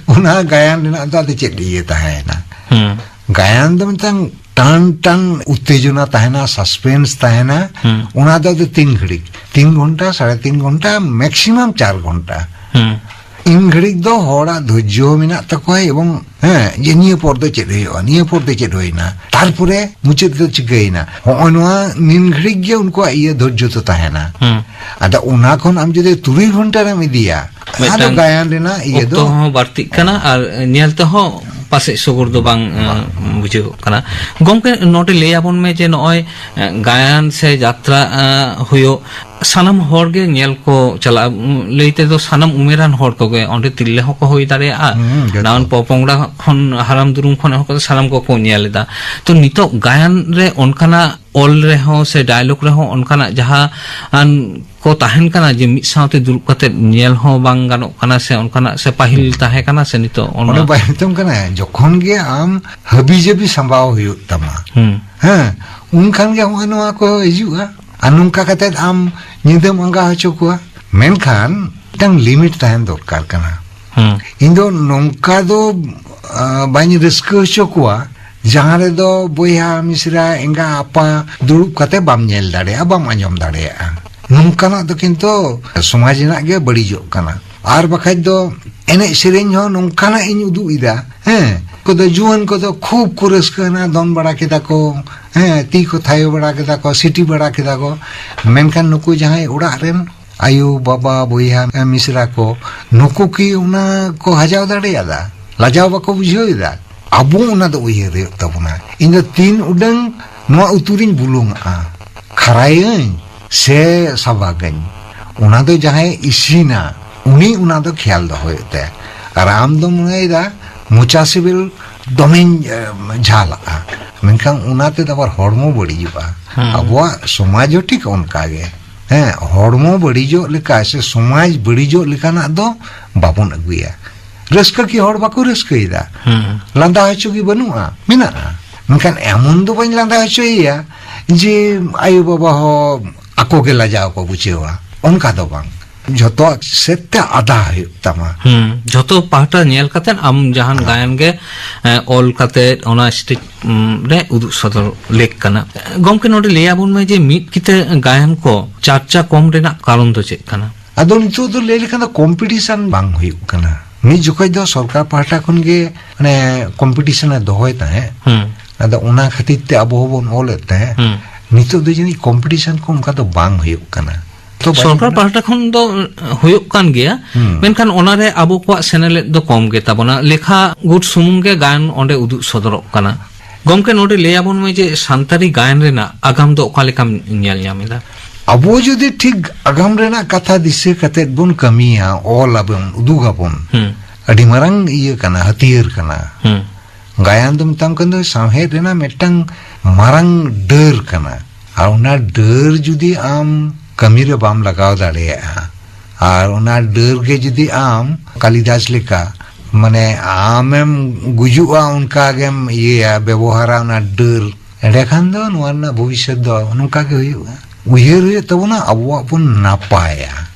ᱚᱱᱟ ᱜᱟᱭᱟᱱ ᱨᱮᱱᱟᱜ ᱫᱚ ᱟᱫᱚ ᱪᱮᱫ ᱤᱭᱟᱹ ᱛᱟᱦᱮᱸᱭᱮᱱᱟ? ᱦᱩᱸ᱾ ᱜᱟᱭᱟᱱ ᱫᱚ ᱢᱤᱫᱴᱟᱝ ᱴᱟᱱ ᱴᱟᱱ ᱩᱛᱛᱮᱡᱚᱱᱟ ᱛᱟᱦᱮᱱᱟ, ᱥᱟᱥᱯᱮᱱᱥ ᱛᱟᱦᱮᱱᱟ᱾ ᱦᱩᱸ᱾ ᱚᱱᱟ ᱫᱚ ᱟᱫᱚ ᱛᱤᱱ ᱜᱷᱟᱹᱲᱤᱡ, ᱛᱤᱱ ᱜᱷᱚᱱᱴᱟ, ᱥᱟᱲᱮ ᱛᱤᱱ ᱜᱷᱚᱱᱴᱟ, ᱢᱮᱠᱥᱤᱢᱟᱢ ᱪᱟᱨ ᱜᱷᱚᱱᱴᱟ᱾ ᱦᱩᱸ᱾ ᱤᱱ ᱜᱷᱟᱹᱲᱤᱡ ᱫᱚ ᱦᱚᱲᱟᱜ ᱫᱷᱳᱨᱡᱚ ᱢᱮᱱᱟᱜ ᱛᱟᱠᱚᱣᱟ, ᱮᱵᱚᱝ, ᱦᱮᱸ, ᱡᱮ ᱱᱤᱭᱟᱹ ᱯᱚᱨ ᱫᱚ ᱪᱮᱫ ᱦᱩᱭᱩᱜᱼᱟ, ᱱᱤᱭᱟᱹ ᱯᱚᱨ ᱫᱚ ᱪᱮᱫ ᱦᱩᱭᱱᱟ, ᱛᱟᱨᱯᱚᱨᱮ ᱢᱩᱪᱟᱹᱫ ᱫᱚ ᱪᱤᱠᱟᱹᱭᱮᱱᱟ, ᱦᱚᱸᱜᱼᱚ ᱱᱚᱣᱟ ᱱᱤᱱ ᱜᱷᱟᱹᱲᱤᱡ ᱜᱮ ᱩᱱᱠᱩᱣᱟᱜ ᱤᱭᱟᱹ ᱫᱷᱳᱨᱡᱚ ᱫᱚ ᱛᱟᱦᱮᱱᱟ᱾ ᱦᱩᱸ᱾ ᱟᱫᱚ ᱚᱱᱟ ᱠᱷᱚᱱ ᱟᱢ ᱡᱩᱫᱤ ᱛᱩᱨᱩᱭ ᱜᱷᱚᱱᱴᱟ ᱨᱮᱢ ᱤᱫᱤᱭᱟ, ᱟᱫᱚ ᱢᱤᱫᱴᱟᱝ ᱜᱟᱭᱟᱱ ᱨᱮᱱᱟᱜ ᱤᱭᱟᱹ ᱚᱠᱛᱚ ᱫᱚ ᱦᱚᱸ ᱵᱟᱹᱲᱛᱤᱜ ᱠᱟᱱᱟ ᱟᱨ ᱧᱮᱞ ᱛᱮᱦᱚᱸ ᱯᱟᱥᱮᱡ ᱥᱚᱜᱚᱨ ᱫᱚ ᱵᱟᱝ, ᱮ, ᱵᱟᱝ᱾ ᱵᱩᱡᱷᱟᱹᱜᱚᱜ ᱠᱟᱱᱟ᱾ ᱜᱚᱢᱠᱮ, ᱱᱚᱰᱮ ᱞᱟᱹᱭ ᱟᱵᱚᱱ ᱢᱮ ᱡᱮ ᱱᱚᱜᱼᱚᱭ, ᱮ, ᱜᱟᱭᱟᱱ ᱥᱮ ᱡᱟᱛᱨᱟ, ᱮ, ᱦᱩᱭᱩᱜ, ᱥᱟᱱᱟᱢ ᱦᱚᱲ ᱜᱮ ᱧᱮᱞ ᱠᱚ ᱪᱟᱞᱟᱜᱼᱟ᱾ ᱩᱢ, ᱞᱟᱹᱭ ᱛᱮᱫᱚ ᱥᱟᱱᱟᱢ ᱩᱢᱮᱨᱟᱱ ᱦᱚᱲ ᱠᱚᱜᱮ, ᱚᱸᱰᱮ ᱛᱤᱨᱞᱟᱹ ᱦᱚᱸᱠᱚ ᱦᱩᱭ ᱫᱟᱲᱮᱭᱟᱜᱼᱟ, ᱦᱩᱸ, ᱡᱚᱛᱚ᱾ ᱱᱟᱣᱟᱱ ᱯᱚᱯᱚᱝᱲᱟ ᱠᱷᱚᱱ ᱦᱟᱲᱟᱢ ᱫᱩᱨᱩᱢ ᱠᱷᱚᱱ ᱮᱦᱚᱵ ᱠᱟᱛᱮ ᱥᱟᱱᱟᱢ ᱠᱚᱠᱚ ᱧᱮᱞ ᱮᱫᱟ᱾ ᱛᱚ, ᱱᱤᱛᱚᱜ ᱜᱟᱭᱟᱱ ᱨᱮ ᱚᱱᱠᱟᱱᱟᱜ ᱚᱞ ᱨᱮᱦᱚᱸ ᱥᱮ ᱰᱟᱭᱞᱚᱜ ᱨᱮᱦᱚᱸ ᱚᱱᱠᱟᱱᱟᱜ ᱡᱟᱦᱟᱸ ᱟᱱ ᱠᱚ ᱛᱟᱦᱮᱱ ᱠᱟᱱᱟ ᱡᱮ ᱢᱤᱫ ᱥᱟᱶᱛᱮ ᱫᱩᱲᱩᱵ ᱠᱟᱛᱮ ᱧᱮᱞ ᱦᱚᱸ ᱵᱟᱝ ᱜᱟᱱᱚᱜ ᱠᱟᱱᱟ, ᱥᱮ ᱚᱱᱠᱟᱱᱟᱜ, ᱥᱮ ᱯᱟᱹᱦᱤᱞ ᱛᱟᱦᱮᱸ ᱠᱟᱱᱟ, ᱥᱮ ᱱᱤᱛᱚᱜ ᱚᱱᱟ ᱚᱱᱟ ᱵᱟᱭ ᱢᱮᱛᱟᱢ ᱠᱟᱱᱟ, ᱡᱚᱠᱷᱚᱱ ᱜᱮ ᱟᱢ ᱦᱟᱹᱵᱤ ᱡᱟᱹᱵᱤ ᱥᱟᱢᱵᱟᱣ ᱦᱩᱭᱩᱜ ᱛᱟᱢᱟ, ᱦᱩᱸ᱾ ᱦᱮᱸ, ᱩᱱᱠᱷᱟᱱ ᱜᱮ ᱦᱚᱸᱜᱼᱚᱭ ᱱᱚᱣᱟ ᱠᱚ ᱦᱤᱡᱩᱜᱼᱟ᱾ ᱟᱨ ᱱᱚᱝᱠᱟ ᱠᱟᱛᱮ ᱟᱢ ᱧᱤᱫᱟᱹᱢ ᱟᱸᱜᱟ ᱦᱚᱪᱚ ᱠᱚᱣᱟ᱾ ᱢᱮᱱᱠᱷᱟᱱ ᱢᱤᱫᱴᱟᱝ ᱞᱤᱢᱤᱴ ᱛᱟᱦᱮᱱ ᱫᱚᱨᱠᱟᱨ ᱠᱟᱱᱟ᱾ ᱦᱩᱸ᱾ ᱤᱧ ᱫᱚ ᱱᱚᱝᱠᱟ ᱫᱚ, ᱟ, ᱵᱟᱹᱧ ᱨᱟᱹᱥᱠᱟᱹ ᱦᱚᱪᱚ ᱠᱚᱣᱟ, ᱡᱟᱦᱟᱸ ᱨᱮᱫᱚ ᱵᱚᱭᱦᱟ, ᱢᱤᱥᱨᱟ, ᱮᱸᱜᱟ, ᱟᱯᱟ ᱫᱩᱲᱩᱵ ᱠᱟᱛᱮ ᱵᱟᱢ ᱧᱮᱞ ᱫᱟᱲᱮᱭᱟᱜᱼᱟ, ᱵᱟᱢ ᱟᱸᱡᱚᱢ ᱫᱟᱲᱮᱭᱟᱜᱼᱟ᱾ ᱱᱚᱝᱠᱟᱱᱟᱜ ᱫᱚ ᱠᱤᱱᱛᱩ ᱥᱚᱢᱟᱡᱽ ᱨᱮᱱᱟᱜ ᱜᱮ ᱵᱟᱹᱲᱤᱡᱚᱜ ᱠᱟᱱᱟ᱾ ᱟᱨ ᱵᱟᱠᱷᱟᱡ ᱫᱚ ᱮᱱᱮᱡ ᱥᱮᱨᱮᱧ ᱦᱚᱸ ᱱᱚᱝᱠᱟᱱᱟᱜ ᱤᱧ ᱩᱫᱩᱜ ᱮᱫᱟ, ᱦᱮᱸ, ᱠᱚᱫᱚ ᱡᱩᱣᱟᱹᱱ ᱠᱚᱫᱚ ᱠᱷᱩᱵ ᱠᱚ ᱨᱟᱹᱥᱠᱟᱹ ᱮᱱᱟ, ᱫᱚᱱ ᱵᱟᱲᱟ ᱠᱮᱫᱟ ᱠᱚ, ᱦᱮᱸ, ᱛᱤ ᱠᱚ ᱛᱷᱟᱭᱚ ᱵᱟᱲᱟ ᱠᱮᱫᱟ ᱠᱚ, ᱥᱤᱴᱤ ᱵᱟᱲᱟ ᱠᱮᱫᱟ ᱠᱚ᱾ ᱢᱮᱱᱠᱷᱟᱱ ᱱᱩᱠᱩ ᱡᱟᱦᱟᱸᱭ ᱚᱲᱟᱜ ᱨᱮᱱ ᱟᱭᱳ, ᱵᱟᱵᱟ, ᱵᱚᱭᱦᱟ, ᱢᱤᱥᱨᱟ ᱠᱚ, ᱱᱩᱠᱩ ᱠᱤ ᱚᱱᱟ ᱠᱚ ᱦᱟᱡᱟᱣ ᱫᱟᱲᱮᱭᱟᱫᱟ? ᱞᱟᱡᱟᱣ ᱵᱟᱠᱚ ᱵᱩᱡᱷᱟᱹᱣ ᱮᱫᱟ? ᱟᱵᱚ ᱚᱱᱟ ᱫᱚ ᱩᱭᱦᱟᱹᱨ ᱦᱩᱭᱩᱜ ᱛᱟᱵᱚᱱᱟ᱾ ᱤᱧ ᱫᱚ ᱛᱤᱱ ᱩᱰᱟᱹᱝ ᱱᱚᱣᱟ ᱩᱛᱩ ᱨᱤᱧ ᱵᱩᱞᱩᱝᱟᱜᱼᱟ, ᱠᱷᱟᱨᱟᱭᱟᱹᱧ ᱥᱮ ᱥᱟᱵᱟᱜᱟᱹᱧ, ᱚᱱᱟ ᱫᱚ ᱡᱟᱦᱟᱸᱭ ᱤᱥᱤᱱᱟ, ᱩᱱᱤ ᱚᱱᱟ ᱫᱚ ᱠᱷᱮᱭᱟᱞ ᱫᱚᱦᱚᱭ ᱛᱮ᱾ ᱟᱨ ᱟᱢ ᱫᱚ ᱢᱚᱱᱮᱭᱮᱫᱟ ᱢᱚᱪᱟ ᱥᱤᱵᱤᱞ ᱫᱚᱢᱮᱧ, ᱮ, ᱡᱷᱟᱞᱟᱜᱼᱟ, ᱢᱮᱱᱠᱷᱟᱱ ᱚᱱᱟ ᱛᱮᱫᱚ ᱟᱵᱟᱨ ᱦᱚᱲᱢᱚ ᱵᱟᱹᱲᱤᱡᱚᱜᱼᱟ᱾ ᱦᱮᱸ᱾ ᱟᱵᱚᱣᱟᱜ ᱥᱚᱢᱟᱡᱽ ᱦᱚᱸ ᱴᱷᱤᱠ ᱚᱱᱠᱟ ᱜᱮ᱾ ᱦᱮᱸ, ᱦᱚᱲᱢᱚ ᱵᱟᱹᱲᱤᱡᱚᱜ ᱞᱮᱠᱟ ᱥᱮ ᱥᱚᱢᱟᱡᱽ ᱵᱟᱹᱲᱤᱡᱚᱜ ᱞᱮᱠᱟᱱᱟᱜ ᱫᱚ ᱵᱟᱵᱚᱱ ᱟᱹᱜᱩᱭᱟ᱾ ᱨᱟᱹᱥᱠᱟᱹ ᱠᱤ ᱦᱚᱲ ᱵᱟᱠᱚ ᱨᱟᱹᱥᱠᱟᱹᱭᱮᱫᱟ? ᱦᱩᱸ᱾ ᱞᱟᱸᱫᱟ ᱦᱚᱪᱚ ᱜᱮ ᱵᱟᱹᱱᱩᱜᱼᱟ, ᱢᱮᱱᱟᱜᱼᱟ᱾ ᱢᱮᱱᱠᱷᱟᱱ ᱮᱢᱚᱱ ᱫᱚ ᱵᱟᱹᱧ ᱞᱟᱸᱫᱟ ᱦᱚᱪᱚᱭᱮᱭᱟ ᱡᱮ ᱟᱭᱳ ᱵᱟᱵᱟ ᱦᱚᱸ ᱟᱠᱚ ᱜᱮ ᱞᱟᱡᱟᱣ ᱠᱚ ᱵᱩᱡᱷᱟᱹᱣᱟ, ᱚᱱᱠᱟ ᱫᱚ ᱵᱟᱝ᱾ ᱡᱷᱚᱛᱚ ᱥᱮᱫ ᱛᱮ ᱟᱫᱟ ᱦᱩᱭᱩᱜ ᱛᱟᱢᱟ᱾ ᱦᱩᱸ, ᱡᱷᱚᱛᱚ ᱯᱟᱦᱴᱟ ᱧᱮᱞ ᱠᱟᱛᱮᱫ ᱟᱢ ᱡᱟᱦᱟᱱ ᱦᱮᱸ᱾ ᱜᱟᱭᱟᱱ ᱜᱮ, ᱮ, ᱚᱞ ᱠᱟᱛᱮᱫ ᱚᱱᱟ ᱥᱴᱮᱡᱽ, ᱩᱢ, ᱨᱮ ᱩᱫᱩᱜ ᱥᱚᱫᱚᱨ ᱞᱮᱠ ᱠᱟᱱᱟ᱾ ᱜᱚᱢᱠᱮ, ᱱᱚᱰᱮ ᱞᱟᱹᱭ ᱟᱵᱚᱱ ᱢᱮ ᱡᱮ ᱢᱤᱫ ᱠᱤᱛᱟᱹ ᱜᱟᱭᱟᱱ ᱠᱚ ᱪᱟᱨᱪᱟ ᱠᱚᱢ ᱨᱮᱱᱟᱜ ᱠᱟᱨᱚᱱ ᱫᱚ ᱪᱮᱫ ᱠᱟᱱᱟ? ᱟᱫᱚ ᱱᱤᱛᱚᱜ ᱫᱚ ᱞᱟᱹᱭ ᱞᱮᱠᱷᱟᱱ ᱫᱚ ᱠᱚᱢᱯᱤᱴᱤᱥᱚᱱ ᱵᱟᱝ ᱦᱩᱭᱩᱜ ᱠᱟᱱᱟ᱾ ᱢᱤᱫ ᱡᱚᱠᱷᱚᱡ ᱫᱚ ᱥᱚᱨᱠᱟᱨ ᱯᱟᱦᱴᱟ ᱠᱷᱚᱱ ᱜᱮ ᱢᱟᱱᱮ ᱠᱚᱢᱯᱤᱴᱤᱥᱚᱱ ᱮ ᱫᱚᱦᱚᱭ ᱛᱟᱦᱮᱸᱫ᱾ ᱦᱩᱸ᱾ ᱟᱫᱚ ᱚᱱᱟ ᱠᱷᱟᱹᱛᱤᱨ ᱛᱮ ᱟᱵᱚ ᱦᱚᱸᱵᱚᱱ ᱚᱞᱮᱫ ᱛᱟᱦᱮᱸᱫ᱾ ᱦᱩᱸ᱾ ᱱᱤᱛᱚᱜ ᱫᱚ ᱡᱟᱹᱱᱤᱡ ᱠᱚᱢᱯᱤᱴᱤᱥᱚᱱ ᱠᱚ ᱚᱱᱠᱟ ᱫᱚ ᱵᱟᱝ ᱦᱩᱭᱩᱜ ᱠᱟᱱᱟ᱾ ᱛᱚ ᱵᱟᱭ ᱥᱚᱨᱠᱟᱨ ᱜᱟᱱᱚᱜ ᱯᱟᱦᱴᱟ ᱠᱷᱚᱱ ᱫᱚ ᱦᱩᱭᱩᱜ ᱠᱟᱱ ᱜᱮᱭᱟ, ᱦᱩᱸ᱾ ᱢᱮᱱᱠᱷᱟᱱ ᱚᱱᱟᱨᱮ ᱟᱵᱚ ᱠᱚᱣᱟᱜ ᱥᱮᱱᱮᱞᱮᱫ ᱫᱚ ᱠᱚᱢ ᱜᱮ ᱛᱟᱵᱚᱱᱟ᱾ ᱞᱮᱠᱷᱟ ᱜᱩᱴ ᱥᱩᱢᱩᱝ ᱜᱮ ᱜᱟᱭᱟᱱ ᱚᱸᱰᱮ ᱩᱫᱩᱜ ᱥᱚᱫᱚᱨᱚᱜ ᱠᱟᱱᱟ᱾ ᱜᱚᱢᱠᱮ, ᱱᱚᱰᱮ ᱞᱟᱹᱭ ᱟᱵᱚᱱ ᱢᱮ ᱡᱮ ᱥᱟᱱᱛᱟᱲᱤ ᱜᱟᱭᱟᱱ ᱨᱮᱱᱟᱜ ᱟᱜᱟᱢ ᱫᱚ ᱚᱠᱟ ᱞᱮᱠᱟᱢ ᱧᱮᱞ ᱧᱟᱢ ᱮᱫᱟ? ᱟᱵᱚ ᱡᱩᱫᱤ ᱴᱷᱤᱠ ᱟᱜᱟᱢ ᱨᱮᱱᱟᱜ ᱠᱟᱛᱷᱟ ᱫᱤᱥᱟᱹ ᱠᱟᱛᱮᱫ ᱵᱚᱱ ᱠᱟᱹᱢᱤᱭᱟ, ᱚᱞ ᱟᱵᱚᱱ, ᱩᱫᱩᱜ ᱟᱵᱚᱱ, ᱦᱩᱸ᱾ ᱟᱹᱰᱤ ᱢᱟᱨᱟᱝ ᱤᱭᱟᱹ ᱠᱟᱱᱟ, ᱦᱟᱹᱛᱭᱟᱹᱨ ᱠᱟᱱᱟ᱾ ᱦᱩᱸ᱾ ᱜᱟᱭᱟᱱ ᱫᱚ ᱢᱮᱛᱟᱢ ᱠᱟᱱ ᱫᱚ ᱥᱟᱶᱦᱮᱫ ᱨᱮᱱᱟᱜ ᱢᱤᱫᱴᱟᱝ ᱢᱟᱨᱟᱝ ᱰᱟᱹᱨ ᱠᱟᱱᱟ᱾ ᱟᱨ ᱚᱱᱟ ᱰᱟᱹᱨ ᱡᱩᱫᱤ ᱟᱢ ᱠᱟᱹᱢᱤ ᱨᱮ ᱵᱟᱢ ᱞᱟᱜᱟᱣ ᱫᱟᱲᱮᱭᱟᱜᱼᱟ, ᱟᱨ ᱚᱱᱟ ᱰᱟᱹᱨ ᱜᱮ ᱡᱩᱫᱤ ᱟᱢ ᱠᱟᱞᱤᱫᱟᱥ ᱞᱮᱠᱟ, ᱢᱟᱱᱮ, ᱟᱢᱮᱢ ᱜᱩᱡᱩᱜᱼᱟ ᱚᱱᱠᱟ ᱜᱮᱢ ᱤᱭᱟᱹᱭᱟ, ᱵᱮᱵᱚᱦᱟᱨᱟ ᱚᱱᱟ ᱰᱟᱹᱨ, ᱮᱸᱰᱮᱠᱷᱟᱱ ᱫᱚ ᱱᱚᱣᱟ ᱨᱮᱱᱟᱜ ᱵᱷᱚᱵᱤᱥᱥᱚᱛ ᱫᱚ ᱱᱚᱝᱠᱟ ᱜᱮ ᱦᱩᱭᱩᱜᱼᱟ᱾ ᱩᱭᱦᱟᱹᱨ ᱦᱩᱭᱩᱜ ᱛᱟᱵᱚᱱᱟ ᱟᱵᱚᱣᱟᱜ ᱵᱚᱱ ᱱᱟᱯᱟᱭᱟ᱾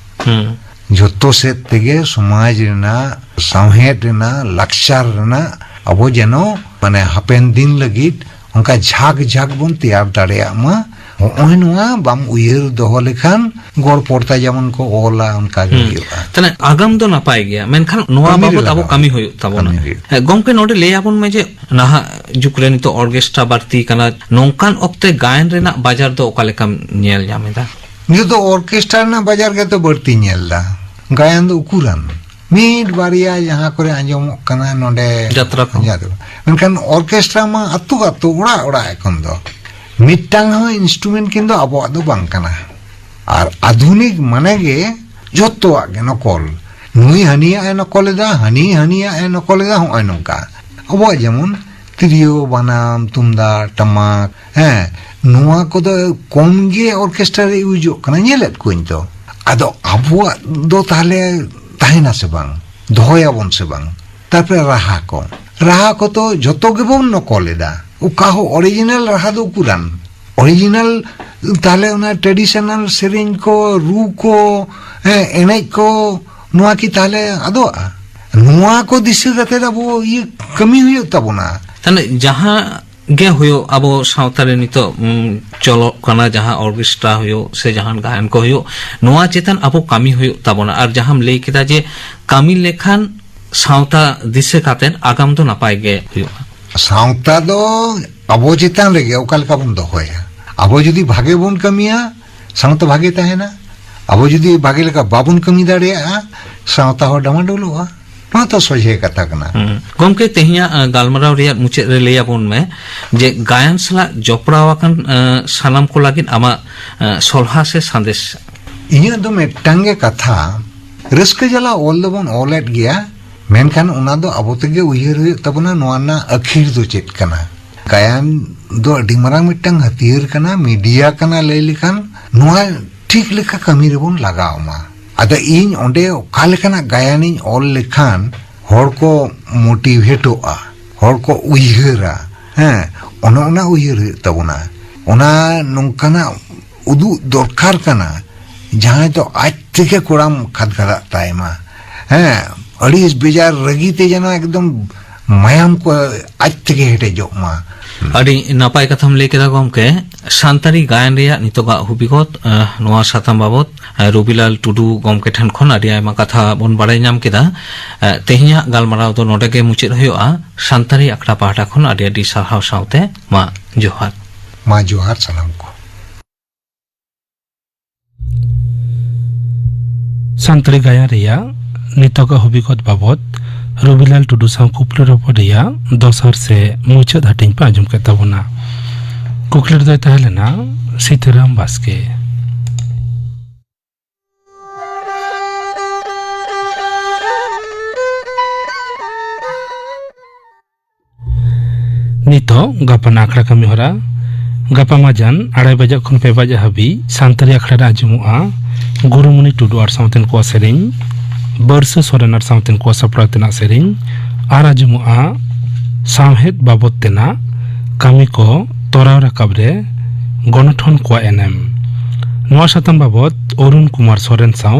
ᱦᱩᱸ᱾ ᱡᱷᱚᱛᱚ ᱥᱮᱫ ᱛᱮᱜᱮ ᱥᱚᱢᱟᱡᱽ ᱨᱮᱱᱟᱜ, ᱥᱟᱶᱦᱮᱫ ᱨᱮᱱᱟᱜ, ᱞᱟᱠᱪᱟᱨ ᱨᱮᱱᱟᱜ ᱟᱵᱚ ᱡᱮᱱᱚ, ᱢᱟᱱᱮ, ᱦᱟᱯᱮᱱ ᱫᱤᱱ ᱞᱟᱹᱜᱤᱫ ᱚᱱᱠᱟ ᱡᱷᱟᱠ ᱡᱷᱟᱠ ᱵᱚᱱ ᱛᱮᱭᱟᱨ ᱫᱟᱲᱮᱭᱟᱜ ᱢᱟ᱾ ᱦᱚᱸᱜᱼᱚᱭ ᱱᱚᱣᱟ ᱵᱟᱢ ᱩᱭᱦᱟᱹᱨ ᱫᱚᱦᱚ ᱞᱮᱠᱷᱟᱱ ᱜᱚᱲ ᱯᱚᱲᱛᱟ ᱡᱮᱢᱚᱱ ᱠᱚ ᱚᱞᱟ, ᱚᱱᱠᱟ ᱜᱮ ᱦᱩᱸ᱾ ᱦᱩᱭᱩᱜᱼᱟ᱾ ᱛᱟᱦᱞᱮ ᱟᱜᱟᱢ ᱫᱚ ᱱᱟᱯᱟᱭ ᱜᱮᱭᱟ, ᱢᱮᱱᱠᱷᱟᱱ ᱱᱚᱣᱟ ᱠᱟᱹᱢᱤ ᱨᱮ ᱵᱟᱵᱚᱛ ᱟᱵᱚ ᱞᱟᱜᱟᱣ ᱠᱟᱹᱢᱤ ᱦᱩᱭᱩᱜᱼᱟ᱾ ᱦᱩᱭᱩᱜ ᱛᱟᱵᱚᱱᱟ᱾ ᱠᱟᱹᱢᱤ ᱦᱩᱭᱩᱜᱼᱟ᱾ ᱦᱮᱸ, ᱜᱚᱢᱠᱮ, ᱱᱚᱰᱮ ᱞᱟᱹᱭ ᱟᱵᱚᱱ ᱢᱮ ᱡᱮ ᱱᱟᱦᱟᱜ ᱡᱩᱜᱽ ᱨᱮ ᱱᱤᱛᱚᱜ ᱚᱨᱠᱮᱥᱴᱨᱟ ᱵᱟᱹᱲᱛᱤ ᱠᱟᱱᱟ, ᱱᱚᱝᱠᱟᱱ ᱚᱠᱛᱮ ᱜᱟᱭᱟᱱ ᱨᱮᱱᱟᱜ ᱵᱟᱡᱟᱨ ᱫᱚ ᱚᱠᱟ ᱞᱮᱠᱟᱢ ᱧᱮᱞ ᱧᱟᱢ ᱮᱫᱟ? ᱱᱤᱛᱚᱜ ᱫᱚ ᱚᱨᱠᱮᱥᱴᱨᱟ ᱨᱮᱱᱟᱜ ᱵᱟᱡᱟᱨ ᱜᱮᱛᱚ ᱵᱟᱹᱲᱛᱤ ᱧᱮᱞ ᱮᱫᱟ, ᱜᱟᱭᱟᱱ ᱫᱚ ᱩᱠᱩᱨᱟᱱ᱾ ᱢᱤᱫ ᱵᱟᱨᱭᱟ ᱡᱟᱦᱟᱸ ᱠᱚᱨᱮ ᱟᱸᱡᱚᱢᱚᱜ ᱠᱟᱱᱟ ᱱᱚᱰᱮ ᱡᱟᱛᱨᱟ ᱠᱚ᱾ ᱡᱟᱛᱨᱟ᱾ ᱢᱮᱱᱠᱷᱟᱱ ᱚᱨᱠᱮᱥᱴᱨᱟ ᱢᱟ ᱟᱹᱛᱩ ᱟᱹᱛᱩ, ᱚᱲᱟᱜ ᱚᱲᱟᱜ ᱮᱠᱷᱚᱱ ᱫᱚ᱾ ᱢᱤᱫᱴᱟᱝ ᱦᱚᱸ ᱤᱱᱥᱴᱨᱩᱢᱮᱱᱴ ᱠᱤᱱᱛᱩ ᱟᱵᱚᱣᱟᱜ ᱫᱚ ᱵᱟᱝ ᱠᱟᱱᱟ᱾ ᱟᱨ ᱟᱫᱷᱩᱱᱤᱠ ᱢᱟᱱᱮ ᱜᱮ ᱡᱚᱛᱚᱣᱟᱜ ᱜᱮ ᱱᱚᱠᱚᱞ᱾ ᱱᱩᱭ ᱦᱟᱹᱱᱤᱭᱟᱜ ᱮ ᱱᱚᱠᱚᱞ ᱮᱫᱟ, ᱦᱟᱹᱱᱤ ᱦᱟᱹᱱᱤᱭᱟᱜ ᱮ ᱱᱚᱠᱚᱞ ᱮᱫᱟ, ᱦᱚᱸᱜᱼᱚᱭ ᱱᱚᱝᱠᱟ᱾ ᱟᱵᱚᱣᱟᱜ ᱡᱮᱢᱚᱱ ᱛᱤᱨᱭᱳ, ᱵᱟᱱᱟᱢ, ᱛᱩᱢᱫᱟᱜ, ᱴᱟᱢᱟᱠ, ᱦᱮᱸ, ᱱᱚᱣᱟ ᱠᱚᱫᱚ ᱠᱚᱢ ᱜᱮ ᱚᱨᱠᱮᱥᱴᱨᱟ ᱨᱮ ᱤᱭᱩᱡᱚᱜ ᱠᱟᱱᱟ, ᱧᱮᱞᱮᱫ ᱠᱚᱣᱟᱧ ᱛᱚ᱾ ᱟᱫᱚ ᱟᱵᱚᱣᱟᱜ ᱫᱚ ᱛᱟᱦᱞᱮ ᱛᱟᱦᱮᱱᱟ ᱥᱮ ᱵᱟᱝ? ᱫᱚᱦᱚᱭᱟᱵᱚᱱ ᱥᱮ ᱵᱟᱝ? ᱛᱟᱨᱯᱚᱨᱮ ᱨᱟᱦᱟ ᱠᱚ, ᱨᱟᱦᱟ ᱠᱚ ᱛᱚ ᱡᱷᱚᱛᱚ ᱜᱮᱵᱚᱱ ᱱᱚᱠᱚᱞ ᱮᱫᱟ᱾ ᱚᱠᱟ ᱦᱚᱸ ᱚᱨᱤᱡᱤᱱᱟᱞ ᱨᱟᱦᱟ ᱫᱚ ᱩᱠᱩᱨᱟᱱ? ᱚᱨᱤᱡᱤᱱᱟᱞ ᱛᱟᱦᱞᱮ ᱚᱱᱟ ᱴᱨᱮᱰᱤᱥᱚᱱᱟᱞ ᱥᱮᱨᱮᱧ ᱠᱚ, ᱨᱩ ᱠᱚ, ᱦᱮᱸ, ᱮᱱᱮᱡ ᱠᱚ, ᱱᱚᱣᱟ ᱠᱤ ᱛᱟᱦᱞᱮ ᱟᱫᱚᱜᱼᱟ? ᱱᱚᱣᱟ ᱠᱚ ᱫᱤᱥᱟᱹ ᱠᱟᱛᱮ ᱟᱵᱚ ᱤᱭᱟᱹ ᱠᱟᱹᱢᱤ ᱦᱩᱭᱩᱜ ᱛᱟᱵᱚᱱᱟ᱾ ᱛᱟᱦᱞᱮ ᱡᱟᱦᱟᱸ ᱜᱮ ᱦᱩᱭᱩᱜ, ᱟᱵᱚ ᱥᱟᱶᱛᱟ ᱨᱮ ᱱᱤᱛᱚᱜ, ᱩᱢ, ᱪᱚᱞᱚᱜ ᱠᱟᱱᱟ ᱡᱟᱦᱟᱸ ᱚᱨᱠᱮᱥᱴᱨᱟ ᱦᱩᱭᱩᱜ ᱥᱮ ᱡᱟᱦᱟᱱ ᱜᱟᱭᱟᱱ ᱠᱚ ᱦᱩᱭᱩᱜ, ᱱᱚᱣᱟ ᱪᱮᱛᱟᱱ ᱟᱵᱚ ᱠᱟᱹᱢᱤ ᱦᱩᱭᱩᱜ ᱛᱟᱵᱚᱱᱟ᱾ ᱟᱨ ᱡᱟᱦᱟᱸᱢ ᱞᱟᱹᱭ ᱠᱮᱫᱟ ᱡᱮ ᱠᱟᱹᱢᱤ ᱞᱮᱠᱷᱟᱱ ᱥᱟᱶᱛᱟ ᱫᱤᱥᱟᱹ ᱠᱟᱛᱮᱫ ᱟᱜᱟᱢ ᱫᱚ ᱱᱟᱯᱟᱭ ᱜᱮ ᱦᱩᱭᱩᱜᱼᱟ᱾ ᱥᱟᱶᱛᱟ ᱫᱚ ᱟᱵᱚ ᱪᱮᱛᱟᱱ ᱨᱮᱜᱮ ᱚᱠᱟ ᱞᱮᱠᱟ ᱵᱚᱱ ᱫᱚᱦᱚᱭᱟ᱾ ᱟᱵᱚ ᱡᱩᱫᱤ ᱵᱷᱟᱜᱮ ᱵᱚᱱ ᱠᱟᱹᱢᱤᱭᱟ, ᱥᱟᱶᱛᱟ ᱵᱷᱟᱜᱮ ᱛᱟᱦᱮᱱᱟ᱾ ᱟᱵᱚ ᱡᱩᱫᱤ ᱵᱷᱟᱜᱮ ᱞᱮᱠᱟ ᱵᱟᱵᱚᱱ ᱠᱟᱹᱢᱤ ᱫᱟᱲᱮᱭᱟᱜᱼᱟ, ᱥᱟᱶᱛᱟ ᱦᱚᱸ ᱰᱟᱢᱟᱰᱳᱞᱚᱜᱼᱟ᱾ ᱱᱚᱣᱟ ᱛᱚ ᱥᱚᱡᱷᱮ ᱠᱟᱛᱷᱟ ᱠᱟᱱᱟ᱾ ᱦᱩᱸ᱾ ᱜᱚᱢᱠᱮ, ᱛᱮᱦᱮᱧᱟᱜ, ᱟ, ᱜᱟᱞᱢᱟᱨᱟᱣ ᱨᱮᱭᱟᱜ ᱢᱩᱪᱟᱹᱫ ᱨᱮ ᱞᱟᱹᱭ ᱟᱵᱚᱱ ᱢᱮ ᱡᱮ ᱜᱟᱭᱟᱱ ᱥᱟᱞᱟᱜ ᱡᱚᱯᱲᱟᱣ ᱟᱠᱟᱱ, ᱟ, ᱥᱟᱱᱟᱢ ᱠᱚ ᱞᱟᱹᱜᱤᱫ ᱟᱢᱟᱜ, ᱟ, ᱥᱚᱞᱦᱟ ᱥᱮ ᱥᱟᱸᱫᱮᱥ? ᱤᱧᱟᱹᱜ ᱫᱚ ᱢᱤᱫᱴᱟᱝ ᱜᱮ ᱠᱟᱛᱷᱟ, ᱨᱟᱹᱥᱠᱟᱹ ᱡᱟᱞᱟ ᱚᱞ ᱫᱚᱵᱚᱱ ᱚᱞᱮᱫ ᱜᱮᱭᱟ, ᱢᱮᱱᱠᱷᱟᱱ ᱚᱱᱟ ᱫᱚ ᱟᱵᱚ ᱛᱮᱜᱮ ᱩᱭᱦᱟᱹᱨ ᱦᱩᱭᱩᱜ ᱛᱟᱵᱚᱱᱟ, ᱱᱚᱣᱟ ᱨᱮᱱᱟᱜ ᱟᱹᱠᱷᱤᱨ ᱫᱚ ᱪᱮᱫ ᱠᱟᱱᱟ᱾ ᱜᱟᱭᱟᱱ ᱫᱚ ᱟᱹᱰᱤ ᱢᱟᱨᱟᱝ ᱢᱤᱫᱴᱟᱝ ᱦᱟᱹᱛᱭᱟᱹᱨ ᱠᱟᱱᱟ, ᱢᱤᱰᱤᱭᱟ ᱠᱟᱱᱟ ᱞᱟᱹᱭ ᱞᱮᱠᱷᱟᱱ᱾ ᱱᱚᱣᱟ ᱴᱷᱤᱠ ᱞᱮᱠᱟ ᱠᱟᱹᱢᱤ ᱨᱮᱵᱚᱱ ᱞᱟᱜᱟᱣ ᱢᱟ᱾ ᱟᱫᱚ ᱤᱧ ᱚᱸᱰᱮ ᱚᱠᱟ ᱞᱮᱠᱟᱱᱟᱜ ᱜᱟᱭᱟᱱᱤᱧ ᱚᱞ ᱞᱮᱠᱷᱟᱱ ᱦᱚᱲ ᱠᱚ ᱢᱳᱴᱤᱵᱷᱮᱴᱚᱜᱼᱟ, ᱦᱚᱲ ᱠᱚ ᱩᱭᱦᱟᱹᱨᱟ, ᱦᱮᱸ, ᱚᱱᱮ ᱚᱱᱟ ᱩᱭᱦᱟᱹᱨ ᱦᱩᱭᱩᱜ ᱛᱟᱵᱚᱱᱟ᱾ ᱚᱱᱟ ᱱᱚᱝᱠᱟᱱᱟᱜ ᱩᱫᱩᱜ ᱫᱚᱨᱠᱟᱨ ᱠᱟᱱᱟ, ᱡᱟᱦᱟᱸᱭ ᱫᱚ ᱟᱡ ᱛᱮᱜᱮ ᱠᱚᱲᱟᱢ ᱠᱷᱟᱫᱽ ᱠᱷᱟᱫᱟᱜ ᱛᱟᱭ ᱢᱟ᱾ ᱦᱮᱸ, ᱟᱹᱲᱤᱥ ᱵᱮᱡᱟᱨ ᱨᱟᱹᱜᱤ ᱛᱮ ᱡᱮᱱᱚ ᱮᱠᱫᱚᱢ ᱢᱟᱭᱟᱢ ᱠᱚ ᱟᱡ ᱛᱮᱜᱮ ᱦᱮᱰᱮᱡᱚᱜ ᱢᱟ᱾ ᱟᱹᱰᱤ ᱱᱟᱯᱟᱭ ᱠᱟᱛᱷᱟᱢ ᱞᱟᱹᱭ ᱠᱮᱫᱟ ᱜᱚᱢᱠᱮ᱾ ᱥᱟᱱᱛᱟᱲᱤ ᱜᱟᱭᱟᱱ ᱨᱮᱭᱟᱜ ᱱᱤᱛᱚᱜᱟᱜ ᱦᱩᱵᱤᱜᱚᱛ, ᱟᱸ, ᱱᱚᱣᱟ ᱥᱟᱛᱟᱢ ᱵᱟᱵᱚᱛ, ᱟᱸ, ᱨᱚᱵᱤᱞᱟᱞ ᱴᱩᱰᱩ ᱜᱚᱢᱠᱮ ᱴᱷᱮᱱ ᱠᱷᱚᱱ ᱟᱹᱰᱤ ᱟᱭᱢᱟ ᱠᱟᱛᱷᱟ ᱵᱚᱱ ᱵᱟᱲᱟᱭ ᱧᱟᱢ ᱠᱮᱫᱟ᱾ ᱟᱸ, ᱛᱮᱦᱮᱧᱟᱜ ᱜᱟᱞᱢᱟᱨᱟᱣ ᱫᱚ ᱱᱚᱰᱮ ᱜᱮ ᱢᱩᱪᱟᱹᱫ ᱦᱩᱭᱩᱜᱼᱟ᱾ ᱥᱟᱱᱛᱟᱲᱤ ᱟᱠᱷᱲᱟ ᱯᱟᱦᱴᱟ ᱠᱷᱚᱱ ᱟᱹᱰᱤ ᱟᱹᱰᱤ ᱥᱟᱨᱦᱟᱣ ᱥᱟᱶᱛᱮ ᱢᱟ ᱡᱚᱦᱟᱨ᱾ ᱢᱟ ᱡᱚᱦᱟᱨ ᱥᱟᱱᱟᱢ ᱠᱚ᱾ ᱥᱟᱱᱛᱟᱲᱤ ᱜᱟᱭᱟᱱ ᱨᱮᱭᱟᱜ ᱱᱤᱛᱚᱜᱟᱜ ᱦᱩᱵᱤᱜᱚᱛ ᱵᱟᱵᱚᱛ ᱨᱚᱵᱤᱞᱟᱞ ᱴᱩᱰᱩ ᱥᱟᱶ ᱠᱩᱠᱞᱤ ᱨᱚᱯᱚᱲ ᱨᱮᱭᱟᱜ ᱫᱚᱥᱟᱨ ᱥᱮ ᱢᱩᱪᱟᱹᱫ ᱦᱟᱹᱴᱤᱧ ᱯᱮ ᱟᱸᱡᱚᱢ ᱠᱮᱫ ᱛᱟᱵᱚᱱᱟ᱾ ᱠᱩᱠᱞᱤ ᱨᱮᱫᱚᱭ ᱛᱟᱦᱮᱸ ᱞᱮᱱᱟ ᱥᱤᱛᱟᱹᱨᱟᱢ ᱵᱟᱥᱠᱮ᱾ ᱱᱤᱛᱚᱜ ᱜᱟᱯᱟᱱ ᱟᱠᱷᱲᱟ ᱠᱟᱹᱢᱤ ᱦᱚᱨᱟ᱾ ᱜᱟᱯᱟ ᱢᱟᱡᱟᱱ ᱟᱲᱟᱭ ᱵᱟᱡᱟᱜ ᱠᱷᱚᱱ ᱯᱮ ᱵᱟᱡᱟᱜ ᱦᱟᱹᱵᱤᱡ ᱥᱟᱱᱛᱟᱲᱤ ᱟᱠᱷᱲᱟ ᱨᱮ ᱟᱸᱡᱚᱢᱚᱜᱼᱟ ᱜᱩᱨᱩᱢᱩᱱᱤ ᱴᱩᱰᱩ ᱟᱨ ᱥᱟᱶᱛᱮᱱ ᱠᱚᱣᱟᱜ ᱥᱮᱨᱮᱧ, ᱵᱟᱹᱨᱥᱟᱹ ᱥᱚᱨᱮᱱ ᱟᱨ ᱥᱟᱶᱛᱮᱱ ᱠᱚᱣᱟᱜ ᱥᱟᱯᱲᱟᱣ ᱛᱮᱱᱟᱜ ᱥᱮᱨᱮᱧ, ᱟᱨ ᱟᱸᱡᱚᱢᱚᱜᱼᱟ ᱥᱟᱶᱦᱮᱫ ᱵᱟᱵᱚᱫ ᱛᱮᱱᱟᱜ ᱠᱟᱹᱢᱤ ᱠᱚ ᱛᱚᱨᱟᱣ ᱨᱟᱠᱟᱵ ᱨᱮ ᱜᱚᱱᱚᱴᱷᱚᱱ ᱠᱚᱣᱟᱜ ᱮᱱᱮᱢ᱾ ᱱᱚᱣᱟ ᱥᱟᱛᱟᱢ ᱵᱟᱵᱚᱫ ᱚᱨᱩᱱ ᱠᱩᱢᱟᱨ ᱥᱚᱨᱮᱱ ᱥᱟᱶ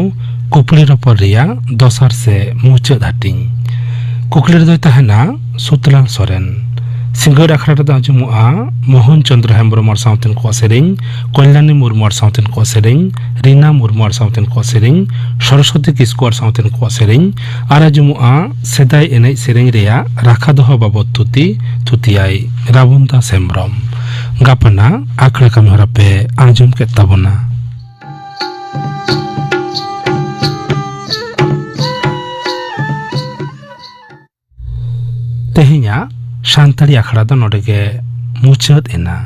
ᱠᱩᱠᱞᱤ ᱨᱚᱯᱚᱲ ᱨᱮᱭᱟᱜ ᱫᱚᱥᱟᱨ ᱥᱮ ᱢᱩᱪᱟᱹᱫ ᱦᱟᱹᱴᱤᱧ᱾ ᱠᱩᱠᱞᱤ ᱨᱮᱫᱚᱭ ᱛᱟᱦᱮᱱᱟ ᱥᱩᱛᱞᱟᱞ ᱥᱚᱨᱮᱱ᱾ ᱥᱤᱸᱜᱟᱹᱲ ᱟᱠᱷᱲᱟ ᱨᱮᱫᱚ ᱟᱸᱡᱚᱢᱚᱜᱼᱟ ᱢᱳᱦᱚᱱ ᱪᱚᱸᱫᱽᱨᱚ ᱦᱮᱢᱵᱽᱨᱚᱢ ᱟᱨ ᱥᱟᱶᱛᱮᱱ ᱠᱚᱣᱟᱜ ᱥᱮᱨᱮᱧ, ᱠᱚᱞᱭᱟᱱᱤ ᱢᱩᱨᱢᱩ ᱟᱨ ᱥᱟᱶᱛᱮᱱ ᱠᱚᱣᱟᱜ ᱥᱮᱨᱮᱧ, ᱨᱤᱱᱟ ᱢᱩᱨᱢᱩ ᱟᱨ ᱥᱟᱶᱛᱮᱱ ᱠᱚᱣᱟᱜ ᱥᱮᱨᱮᱧ, ᱥᱚᱨᱚᱥᱚᱛᱤ ᱠᱤᱥᱠᱩ ᱟᱨ ᱥᱟᱶᱛᱮᱱ ᱠᱚᱣᱟᱜ ᱥᱮᱨᱮᱧ, ᱟᱨ ᱟᱸᱡᱚᱢᱚᱜᱼᱟ ᱥᱮᱫᱟᱭ ᱮᱱᱮᱡ ᱥᱮᱨᱮᱧ ᱨᱮᱭᱟᱜ ᱨᱟᱠᱷᱟ ᱫᱚᱦᱚ ᱵᱟᱵᱚᱫ ᱛᱷᱩᱛᱤ, ᱛᱷᱩᱛᱤᱭᱟᱭ ᱨᱟᱵᱚᱱ ᱫᱟᱥ ᱦᱮᱢᱵᱽᱨᱚᱢ᱾ ᱜᱟᱯᱟᱱᱟᱜ ᱟᱠᱷᱲᱟ ᱠᱟᱹᱢᱤ ᱦᱚᱨᱟ ᱯᱮ ᱟᱸᱡᱚᱢ ᱠᱮᱫ ᱛᱟᱵᱚᱱᱟ᱾ ᱛᱮᱦᱮᱧᱟᱜ ᱥᱟᱱᱛᱟᱲᱤ ᱟᱠᱷᱲᱟ ᱫᱚ ᱱᱚᱰᱮ ᱜᱮ ᱢᱩᱪᱟᱹᱫ ᱮᱱᱟ᱾